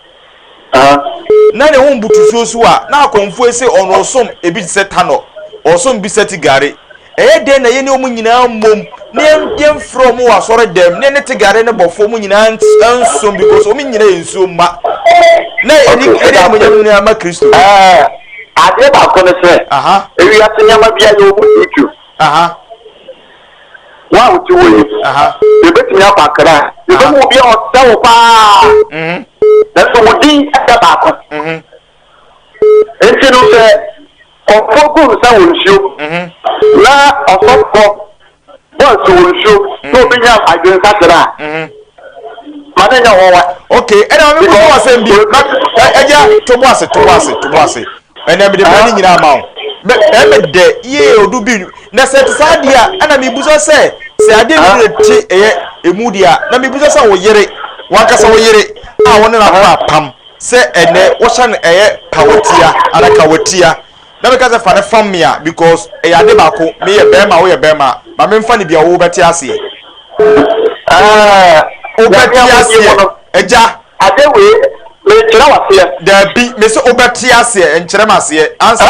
Na ne honhom butu nsuo so a, na akɔmfoɔ yi se ɔno ɔsom ebi te sɛ tanɔ, ɔsom bi sɛ tigare. Ɛyɛ dɛn na yɛne wɔn nyinaa mmom na yɛmfrɛ wɔn wɔ asɔre dɛm na yɛne Tigare ne bɔfoɔ mu nyinaa nsom because wɔn nyinaa yɛ nsuo mma na yɛde yɛde animuonyam nyinaa ma Kristo. Ɛɛ adeɛ baako ne sɛ ewiase nneɛma bi ayɛ wɔn YouTube. Wo a wote hɔ yi, yɛbɛtumi akɔ akra yɛbɛhu obi a ɔsɛ wo paa nanso wo din ɛda baako. Nti no sɛ kɔmfoɔ gu nsa wɔ nsuo na ɔsɔfoɔ bɔ asu wɔ nsuo na obi nya adwensakyera a, ma ne nyɛ nwanwa. Okay, ɛna maame bi wɔ asɛm bi ma ɛgya to bo ase to bo ase to bo ase ɛnna mede bɛrɛ ne nyinaa ma wo ɛmɛ dɛ yie odu bi na sɛ te saa deɛ a ɛna mebusa sɛ sɛ adeɛ bi de te ɛyɛ emu deɛ a na mebusa sɛ wo yere wankasa wo yere. A wo ne no akɔ apam sɛ ɛnɛ wohyɛ no ɛyɛ pawatia ana kawatia na meka sɛ fa no fam me a, because ɛyɛ ade baako, meyɛ bɛrima, woyɛ bɛrima, ma memfa no bi a wobɛte aseɛ. Wobɛte aseɛ, agya. Ade wei, mekyerɛ w'aseɛ. Daabi, mese wobɛte aseɛ, nkyerɛ me aseɛ ansa.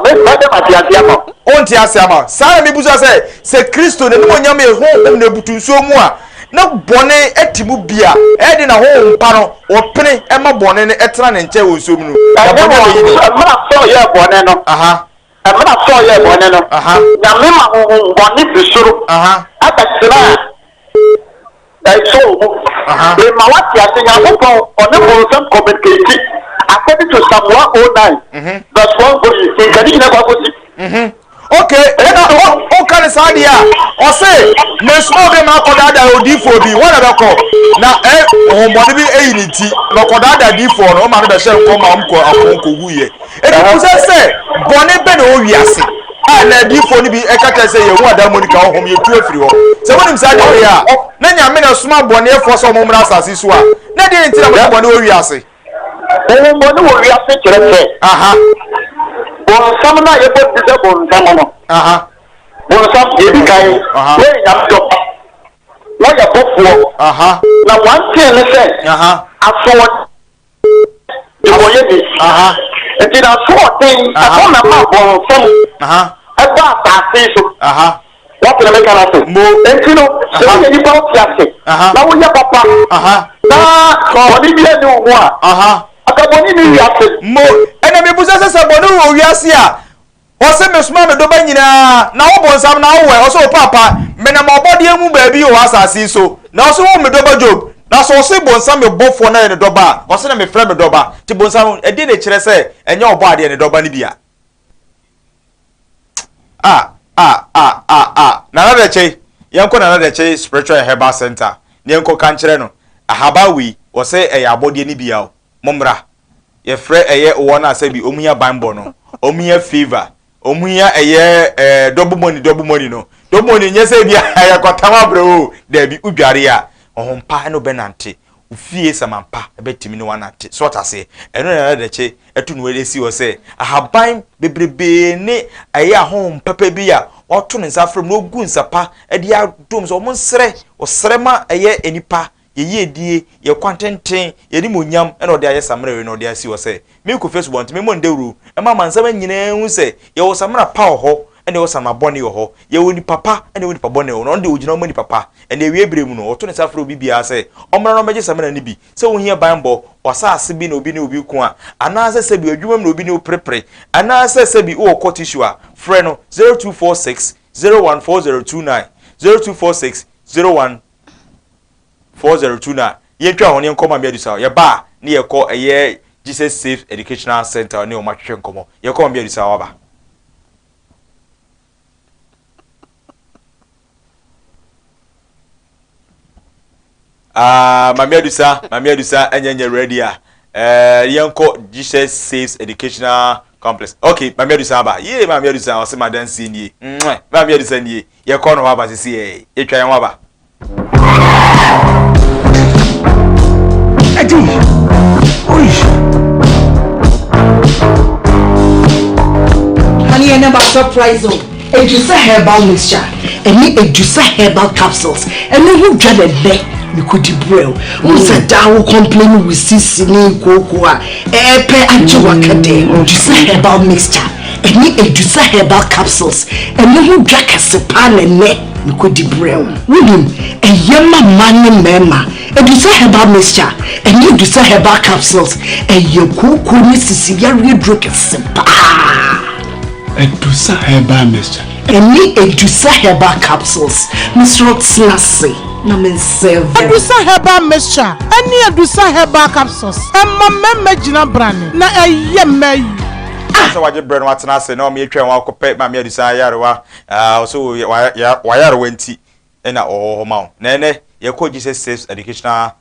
Mɛda mate aseɛ ama wo. Wonte aseɛ ama. Saa na mebusa sɛ, sɛ Kristo n'animuonyam yɛ honhom na ebutu nsuo mu a, na bɔne te mu bi a, ɛyɛ den na honhom pa no ɔpene ma bɔne no tena ne nkyɛn wɔ nsuo mu no, na Ɛnyɛ bɔne wɔn abɛyi ne. Mmerɛ a Saul yɛɛ bɔne no, mmerɛ a Saul yɛɛ bɔne no, Nyame ma honhom bɔne firi soro bɛtenaa Saul mu. Mema woate ase, Nyankopɔn ɔne bonsam communicate according to Psalm 109 verse 1 going, nka ne nyina kɔ akɔsi. Ok, ɛna woka ne saa deɛ a, ɔse mesoma obi ma akɔdaadaa odiifoɔ bi, wɔn na bɛkɔ na ɛ honhommɔne bi ayi ne ti na ɔkɔdaadaa diifoɔ no, ɔma no bɛhyɛ nkɔm ma wɔn kɔ ako kɔwuiɛ. Enti bisa sɛ, bɔne bɛ na ɛwɔ wiase a na adiifoɔ no bi ɛka kyerɛ sɛ yɛhu adamonika honhom yɛtu afiri hɔ? Sɛ wonim saa deɛ wei a, na Nyame na ɛsoma bɔneɛfoɔ sɛ wɔn mmra asase so a, na deɛ nti na mode bɔne wɔ wiase? Honhommɔne wɔ wiase kyerɛ sɛ bonsam no a yɛbɔ ne din sɛ bonsam no, bonsam, deɛ ɛdi kan, na ɔyɛ Nyame dɔba, na ɔyɛ bɔfoɔ, na wantee ne sɛ asoɔden debɔyɛni, nti n'asoɔden ɛno na ɛma bonsam ɛba asase so. Woate nea meka no ase? Enti no, sɛ woyɛ nipa a wote ase, na woyɛ papa, na bɔne biara nni wo ho a, anka bɔne nni wiase. Mo, ɛnna mibisa sɛ, sɛ bɔne wɔ wiase a, ɔse mesoma me dɔba nyinaa, na wo bonsam na wowɔ ɛ? Ɔse o paapa, menam ɔbɔdeɛ mu baabi wɔ asase yi so, na ɔse wo me dɔba Job, na sɛ ɔse bonsam me bɔfoɔ na yɛ ne dɔba a, ɔse na mefrɛ me dɔba, nti bonsam, ɛdeɛn na ɛkyerɛ sɛ ɛnyɛ ɔbɔadeɛ ne dɔba no bi a? Ah ah ah ah ah Nana Dɛkyɛe, yɛnkɔ Nana Dɛkyɛe Spiritual and Herbal Center na yɛnkɔ ka nkyerɛ no, ahaban wei, wɔsɛ ɛyɛ abɔdeɛ no bi a o, mommra. Yɛfrɛ ɛyɛ wɔn a sɛbi wɔn hia banbɔ no, wɔn hia favour, wɔn hia ɛyɛ ɛɛ double money double money no. Double money nyɛ sɛ ebi a yɛkɔtam abrɛ o, daabi, wodware a, ɔhompa ɛne wobɛnante, Wo fie samampa bɛtumi ne wo anante. So wate aseɛ? Ɛno na Nana Dakye atu no asi hɔ sɛ ahaban bebrebee ne ɛyɛ ahonhom papa bi a wato ne nsa afrɛ mu na ɔgu nsa pa de adom sɛ wɔn nsrɛ, ɔsrɛ ma ɛyɛ nnipa, yɛ yiedie, yɛ kwantenten, yɛ animuonyam ɛna ɔde ayɛ samina wei na ɔde asi hɔ sɛ me Kofi Asubɔnten memmɔ no dawuro ɛma amansan nyinaa hu sɛ yɛwɔ samina pa wɔ hɔ ɛna yɛwɔ samina bɔne wɔ hɔ, yɛwɔ nipa pa ɛna yɛwɔ nipa bɔne wɔ hɔ na ɔno deɛ ɔgyina hɔ ma nipa pa. Ɛnna awiei bere mu no, ɔto ne nsa frɛ obi biara sɛ ɔmmra na ɔmmɛgye samina no bi. Sɛ wuhia banbɔ, w'asase bi na obi ne obi reko a, anaasɛ sɛbi adwuma mu na obi ne wo perepere, anaasɛ sɛbi wowɔ court issue a, frɛ no 0246 01 4029, 0246 01 4029. Yɛntwa hɔ na yɛnkɔ Maame Adusa hɔ. Yɛba a, na yɛkɔ ɛyɛ Jesus Safe Educational Centre ne wɔn atwetwe nkɔmmɔ. Yɛkɔ Maame Adusa hɔ aba. Ah, Mami Adusa, Mami Adusa, ɛnyɛ nyɛ ready a. Eh, yɛnkɔ Jesus Saves Educational Complex. Okay, Mami Adusa aba. Yee, Mami Adusa, ɔse madansie nie. Mwah, Mami Adusa nie. Yɛkɔ no hɔ aba sisi ɛ. Yɛtwa yɛn ho aba. Eddie! Oi! Honey, I never surprise o. Edusa herbal mixture ɛne Edusa herbal capsules ɛno ho dwa na ɛnɛ mekɔdi brɛ o. Wohu sɛ daa wo complain wo sisi ne kooko a ɛɛpɛ agye waka dɛ. Edusa herbal mixture ɛne Edusa herbal capsules ɛno ho dwa kɛse paa na ɛnɛ mekɔdi brɛ wo. Wonim, ɛyɛ ma mmaa ne mmarima. Edusa herbal mixture ɛne Edusa herbal capsules ɛyɛ kooko ne sisi yareɛ duro kɛse paa. Edusa herbal mixture. Ɛne Edusa herbal capsules. Mesrɛ wo tena ase na me nsɛve wo. Edusa herbal mixture ɛne Edusa herbal capsules ɛma mmarima gyina brane na ɛyɛ mmaa yie. Ah! Sɛ wagye brɛ no watena ase na ɔmo atwa wɔn akɔpɛ Maame Adusa ayarewa ah ɔsɛ wayarewa nti na ɔwɔ hɔ ma wo. Na ɛnɛ yɛkɔ Jesus Saves Educational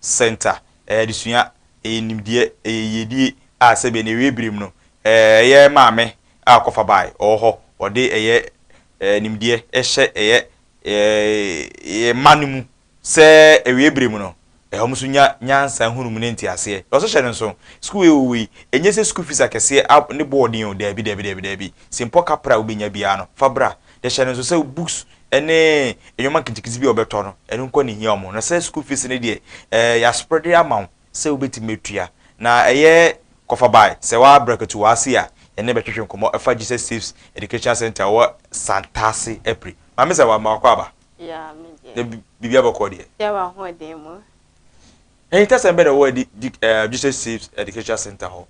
Center, ɛyɛ adesua, ɛyɛ nimdeɛ, ɛyɛ yiedie a sɛdeɛ na ɛwie berɛ mu no ɛyɛ maame a ɔkɔfa baeɛ ɔwɔ hɔ ɔde ɛyɛ nimdeɛ hyɛ ɛyɛ yɛn mma no mu sɛ ɛwie berɛ mu no. Wɔn nso nya nyansa, nhunumu ne nteaseɛ. Ɔsɛ hyɛ no nso, sukuu yi wɔ yi, ɛnyɛ sɛ school fees akɛseɛ a ne boɔ den o, daabi, daabi, daabi, daabi. Simpɔ kapra a wobɛnya biara no, fa bra. De hyɛ no nso sɛ books ne nneɛma nketenkete bi a wɔbɛtɔ no, ɛno nko na ɛhia wɔn. Na sɛ school fees no deɛ, yɛaspread ama wo sɛ wobɛtumi atua. Na ɛyɛ kɔfa bae, sɛ woabrɛ ketewa ase a, yɛne bɛtwetwe nkɔmmɔ ɛfa Jesus Saves Educational Center wɔ Santase Apri. Maame sɛ wama wakɔ aba? Yeah, me deɛ. Na biribi abɔkɔ deɛ? Yɛ wɔ ahoɔden mu. Ɛyin tasɛm bɛ na ɛwɔ di Jesus Saves Educational Center hɔ.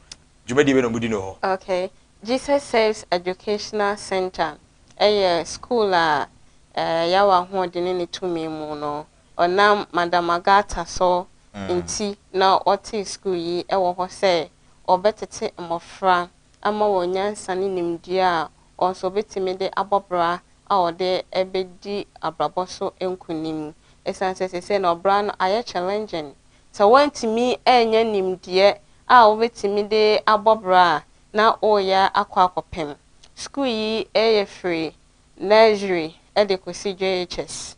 Dwumadie bɛ na wɔn di no hɔ. Okay, Jesus Saves Educational Center ɛyɛ school a yɛwɔ ahoɔden ne ne tumi mu no, ɔnam Madam Agatha so nti na ɔte school yi ɛwɔ hɔ sɛ ɔbɛtete mmɔfra ama wɔn nyansa ne nimdeɛ a wɔn nso wɔbɛtumi de abɔ bra a wɔde ɛbɛdi abrabɔ so nkonim. Ɛsiane sɛ seesei na ɔbra no ayɛ challenging. Sɛ wɔntumi ɛnyɛ nimdeɛ a wɔbɛtumi de abɔ bra a, na ɔreyɛ akɔ akɔpem. School yi ɛyɛ firi nursery ɛde kɔsi JHS,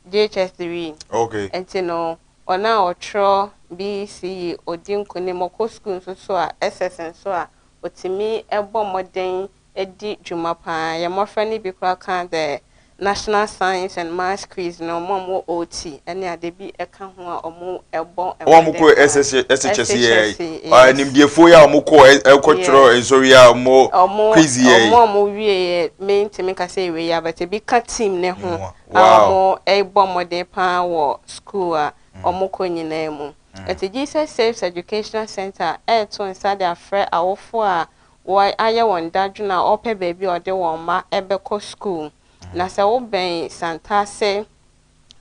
JHS 3. Nti no, ɔno a ɔtwerɛ BECE odi nkonim, ɔkɔ school nso so a SS nso a, otumi ɛbɔ mmɔden di dwuma paa. Yɛn mmɔfra no bi koraa ka the National Science and Maths Quiz no, ɔmo a ɔmo OT ɛne ade bi ɛka ho a ɔmo ɛbɔ. Wɔn a wɔkɔ SHS yɛ nimdeɛfoɔ yi a wɔn kɔ ɛkɔtwerɛ nsɔre a wɔn quiz yɛ. Ɔmo a ɔmo wie yɛ, mentumi kasa ewie yɛ, but ebi ka team ne ho a ɔmo ɛbɔ mmɔden paa wɔ school a ɔmo kɔ nyinaa mu. Ɛti Jesus Saves Educational Center ɛɛto nsa de afrɛ awofo a wɔayɛ wɔn dadwene a ɔpɛ baabi a ɔde wɔn mma ɛbɛkɔ school. Na sɛ wobɛn Santase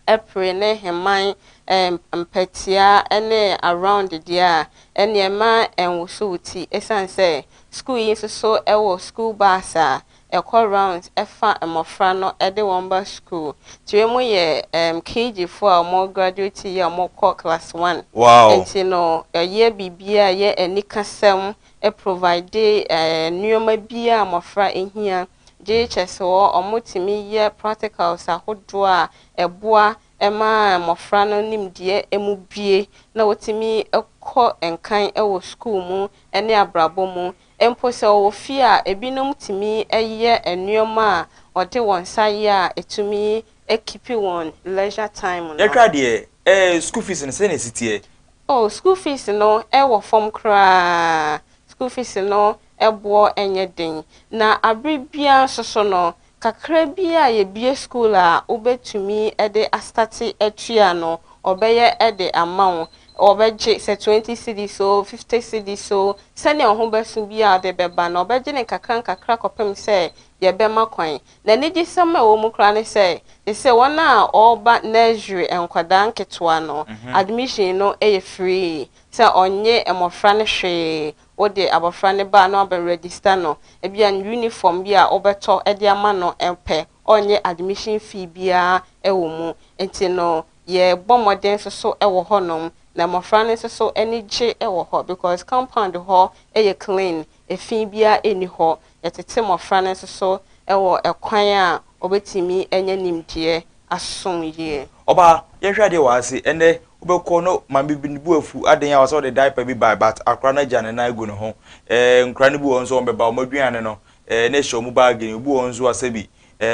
Ɛpere ne Heman, Mpɛtia ne around deɛ a, ɛneɛ mma ɛnwoso wo ti, ɛsiane sɛ school yi nso so ɛwɔ school bus a ɛkɔ rounds ɛfa mmɔfra no ɛde wɔn ba school. Tire mu yɛ KG foɔ a wɔn graduate yi a wɔkɔ class 1. Nti no, ɛyɛ biribi a ɛyɛ anikasɛm, provide nneɛma bi a mmɔfra ehia. JHS wɔ, wɔtumi yɛ practicals ahodoɔ a ɛboa ɛma mmɔfra no nimdeɛ mu bie na wɔtumi kɔ nkan wɔ school mu ne abrabɔ mu. Mpo sɛ wɔwɔ fie a, ebinom tumi yɛ nneɛma a wɔde wɔn nsa yɛ a ɛtumi keep wɔn leisure time no. Yɛhwɛ adeɛ, school fees no sɛ na esi teɛ? Oh, school fees no ɛwɔ fam koraa. School fees no ɛboɔ ɛnyɛ den. Na abere biara nso so no, kakra bi a yɛbie school a wobɛtumi ɛde astart atua no, ɔbɛyɛ ɛde ama wo. Ɔbɛgye sɛ 20 cedis o, 50 cedis o, sɛnea ɔho bɛso bi a ɔde bɛba no, ɔbɛgye ne nkakra nkakra kɔpem sɛ yɛbɛma kwan. Na anigyesɛm a ɛwɔ mu koraa ne sɛ, te sɛ wɔn a ɔreba nursery, nkwadaa nketewa no, admission no yɛ free, sɛ ɔnye mmɔfra no hwee. Wode abɔfra no ba na wabɛ register no, ebi a uniform bi a wobɛtɔ de ama no pɛ, ɔnyɛ admission fee biara wɔ mu. Nti no, yɛbɔ mmɔden nso so wɔ hɔnom na mmɔfra no nso so ani gye wɔ hɔ because compound hɔ yɛ clean, efi biara nni hɔ. Yɛtete mmɔfra no nso so wɔ ɛkwan a wɔbɛtumi anya nimdeɛ asom yie. Ɔbaa, yɛhwɛ adeɛ wɔ ase ɛnɛ, wobɛkɔ no, maame bi ne bu afu adan a wɔsɛ ɔde diaper bi ba, but akora no agya ne nan agu ne ho. Nkora no bi wɔ nso wɔn bɛba wɔn aduane no na ɛhyɛ wɔn baage no. Obi wɔ nso asɛ bi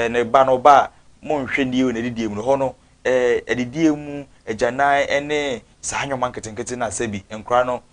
ne ba no ɔba a monhwɛ nie wɔ n'adidie mu no hɔ no, adidie mu agyanan ne saa nneɛma nketenkete na asɛ bi nkora no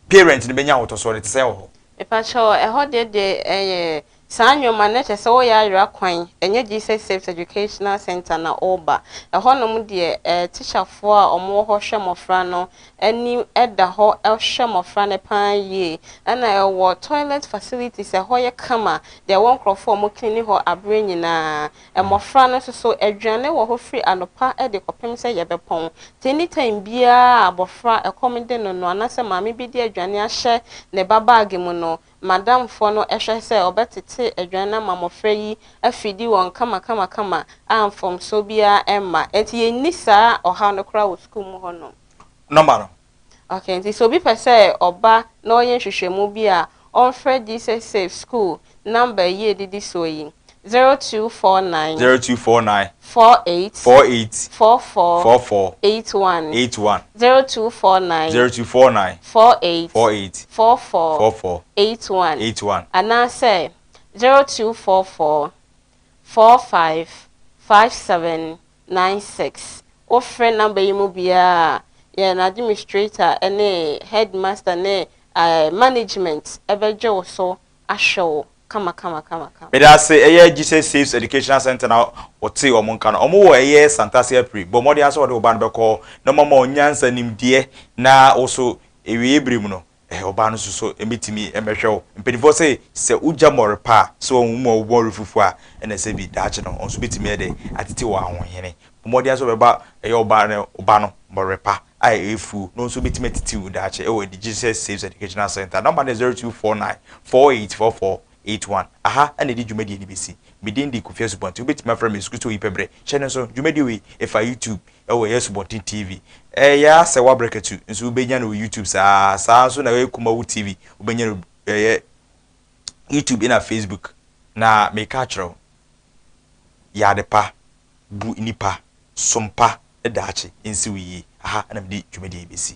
parent no bɛnya ahotɔsoɔ no te sɛ wɔ hɔ. Mepakyɛw, ɛhɔ deɛ ɛyɛ saa nneɛma no kyerɛ sɛ woyɛ ayera kwan, ɛnyɛ Jesus Saves Educational Center na ɔreba. Ɛhɔnom deɛ, tikyafoɔ a wɔwɔ hɔ hwɛ mmɔfra no ani da hɔ hwɛ mmɔfra no paa yie. Ɛna ɛwɔ toilet facilities, ɛhɔ yɛ kama deɛ, ɛwɔ nkurɔfoɔ a wɔn clean hɔ abere nyinaa. Mmɔfra no nso so, aduane wɔ hɔ firi anɔpa de kɔpem sɛ yɛbɛpɔn. Nti anytime biara abɔfra ɛkɔm de no anaasɛ maame bi de aduane ahyɛ ne ba baage mu no, madamfoɔ no ɛhwɛ sɛ ɔbɛtete aduane no ama mmɔfra yi afidi wɔn kama kama kama a mfomso biara ɛmma. Nti yɛnni saa ɔhaw no koraa wɔ sukuu mu hɔnom. Nɔmba no? Okay, nti sɛ obi pɛ sɛ ɔba na ɔyɛ nhwehwɛmu bi a, ɔmfrɛ Jesus Safe School number yi edidi soɔ yi: 0249. 0249. 48. 48. 44. 44. 81. 81. 0249. 0249. 48. 48. 44. 44. 81. 81. Anaasɛ 0244 45 57 96. Wofrɛ number yi mu biara a, yɛn administrator ne headmaster ne management bɛgye wo so ahwɛ wo kama kama kama kama. Meda ase, ɛyɛ Jesus Saves Educational Centre na wɔtee wɔn nka no. Wɔn wɔ ɛyɛ Santase Apiri. Bɔ mmɔden ara sɛ wɔde wo ba no bɛkɔ hɔ na wɔama wo nyansa, nimdeɛ na wo so awieeɛ berɛ mu no, ɛɛ ɔbaa no nso so bɛtumi mmɛhwɛ wo. Mpanimfoɔ se sɛ wogya mmɔre pa a, sɛ wɔn mu a wɔbɔ refufuo a, ɛna sɛ bi daakye no wɔn nso bɛtumi ayɛ dɛ atete wɔ ahohene. Bɔ mmɔden ara sɛ wɔbɛba ɛyɛ ɔbaa no ɔba no mmɔre pa a ɛyɛ fuo na wɔn nso bɛtumi atete wo daakye ɛwɔ The Jesus Saves Educational Centre. Nɔmba no yɛ 0249 4844 81. Aha na yɛde dwumadie no bɛsi. Me din de Kofi Asubɔnten. Wobɛtumi afrɛ me Sukuu Oyi Pɛbrɛ. Hyɛ no nso, dwumadie wei ɛfa YouTube ɛwɔ ɛyɛ Asubɔnten TV. Ɛyɛ ara sɛ woabrɛkatu nso wobɛnya no wɔ YouTube saa ara. Saa ara nso na ɛyɛ Kumawu TV wobɛnya no ɛyɛ YouTube ɛna Facebook. Na meka akyerɛ wo, yɛ ade pa, bu nnipa, som pa na daakye nsi wo yie. Aha na mede dwumadie yi bɛsi.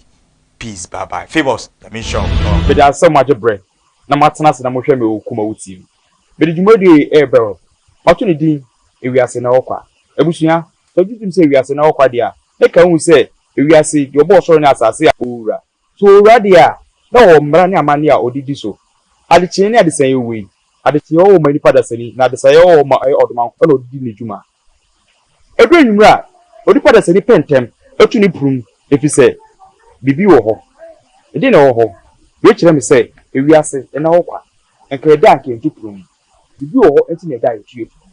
Peace bye bye. Famous, Nyame nhyira wo. Meda ase sɛ moagye berɛ na moatena ase na mohwɛ me wɔ Kumawu TV. Mede dwumadie yi rebrɛ wo. Mato ne din Ewiase Nnɛ Hɔ Kwa. Abusua, sɛ wogye tom sɛ ewiase nnɛ hɔ kwa deɛ a, na ka hu sɛ ewiase, deɛ ɔbɔɔ ɔsoro ne asase a ɔwɔ wura. Sɛ ɔwɔ wura deɛ a, na ɔwɔ mmara ne amanneɛ a ɔde di so. Adekyeeɛ ne adesaeɛ wei. Adekyeeɛ wɔ hɔ ma nipa dasani, na adesaeɛ wɔ hɔ ma ɛyɛ ɔdomankoma na ɔde di ne dwuma. Ɛduru anwummerɛ a, onipa dasani pɛ ntɛm tu ne prum ɛfiri sɛ biribi wɔ hɔ. Ɛdeɛn na ɛwɔ hɔ? Wei kyerɛ me sɛ ewiase nna hɔ kwa. Nka ɛda a anka yɛntu prum. Biribi wɔ hɔ nti na ɛda a yɛtu yɛn prum.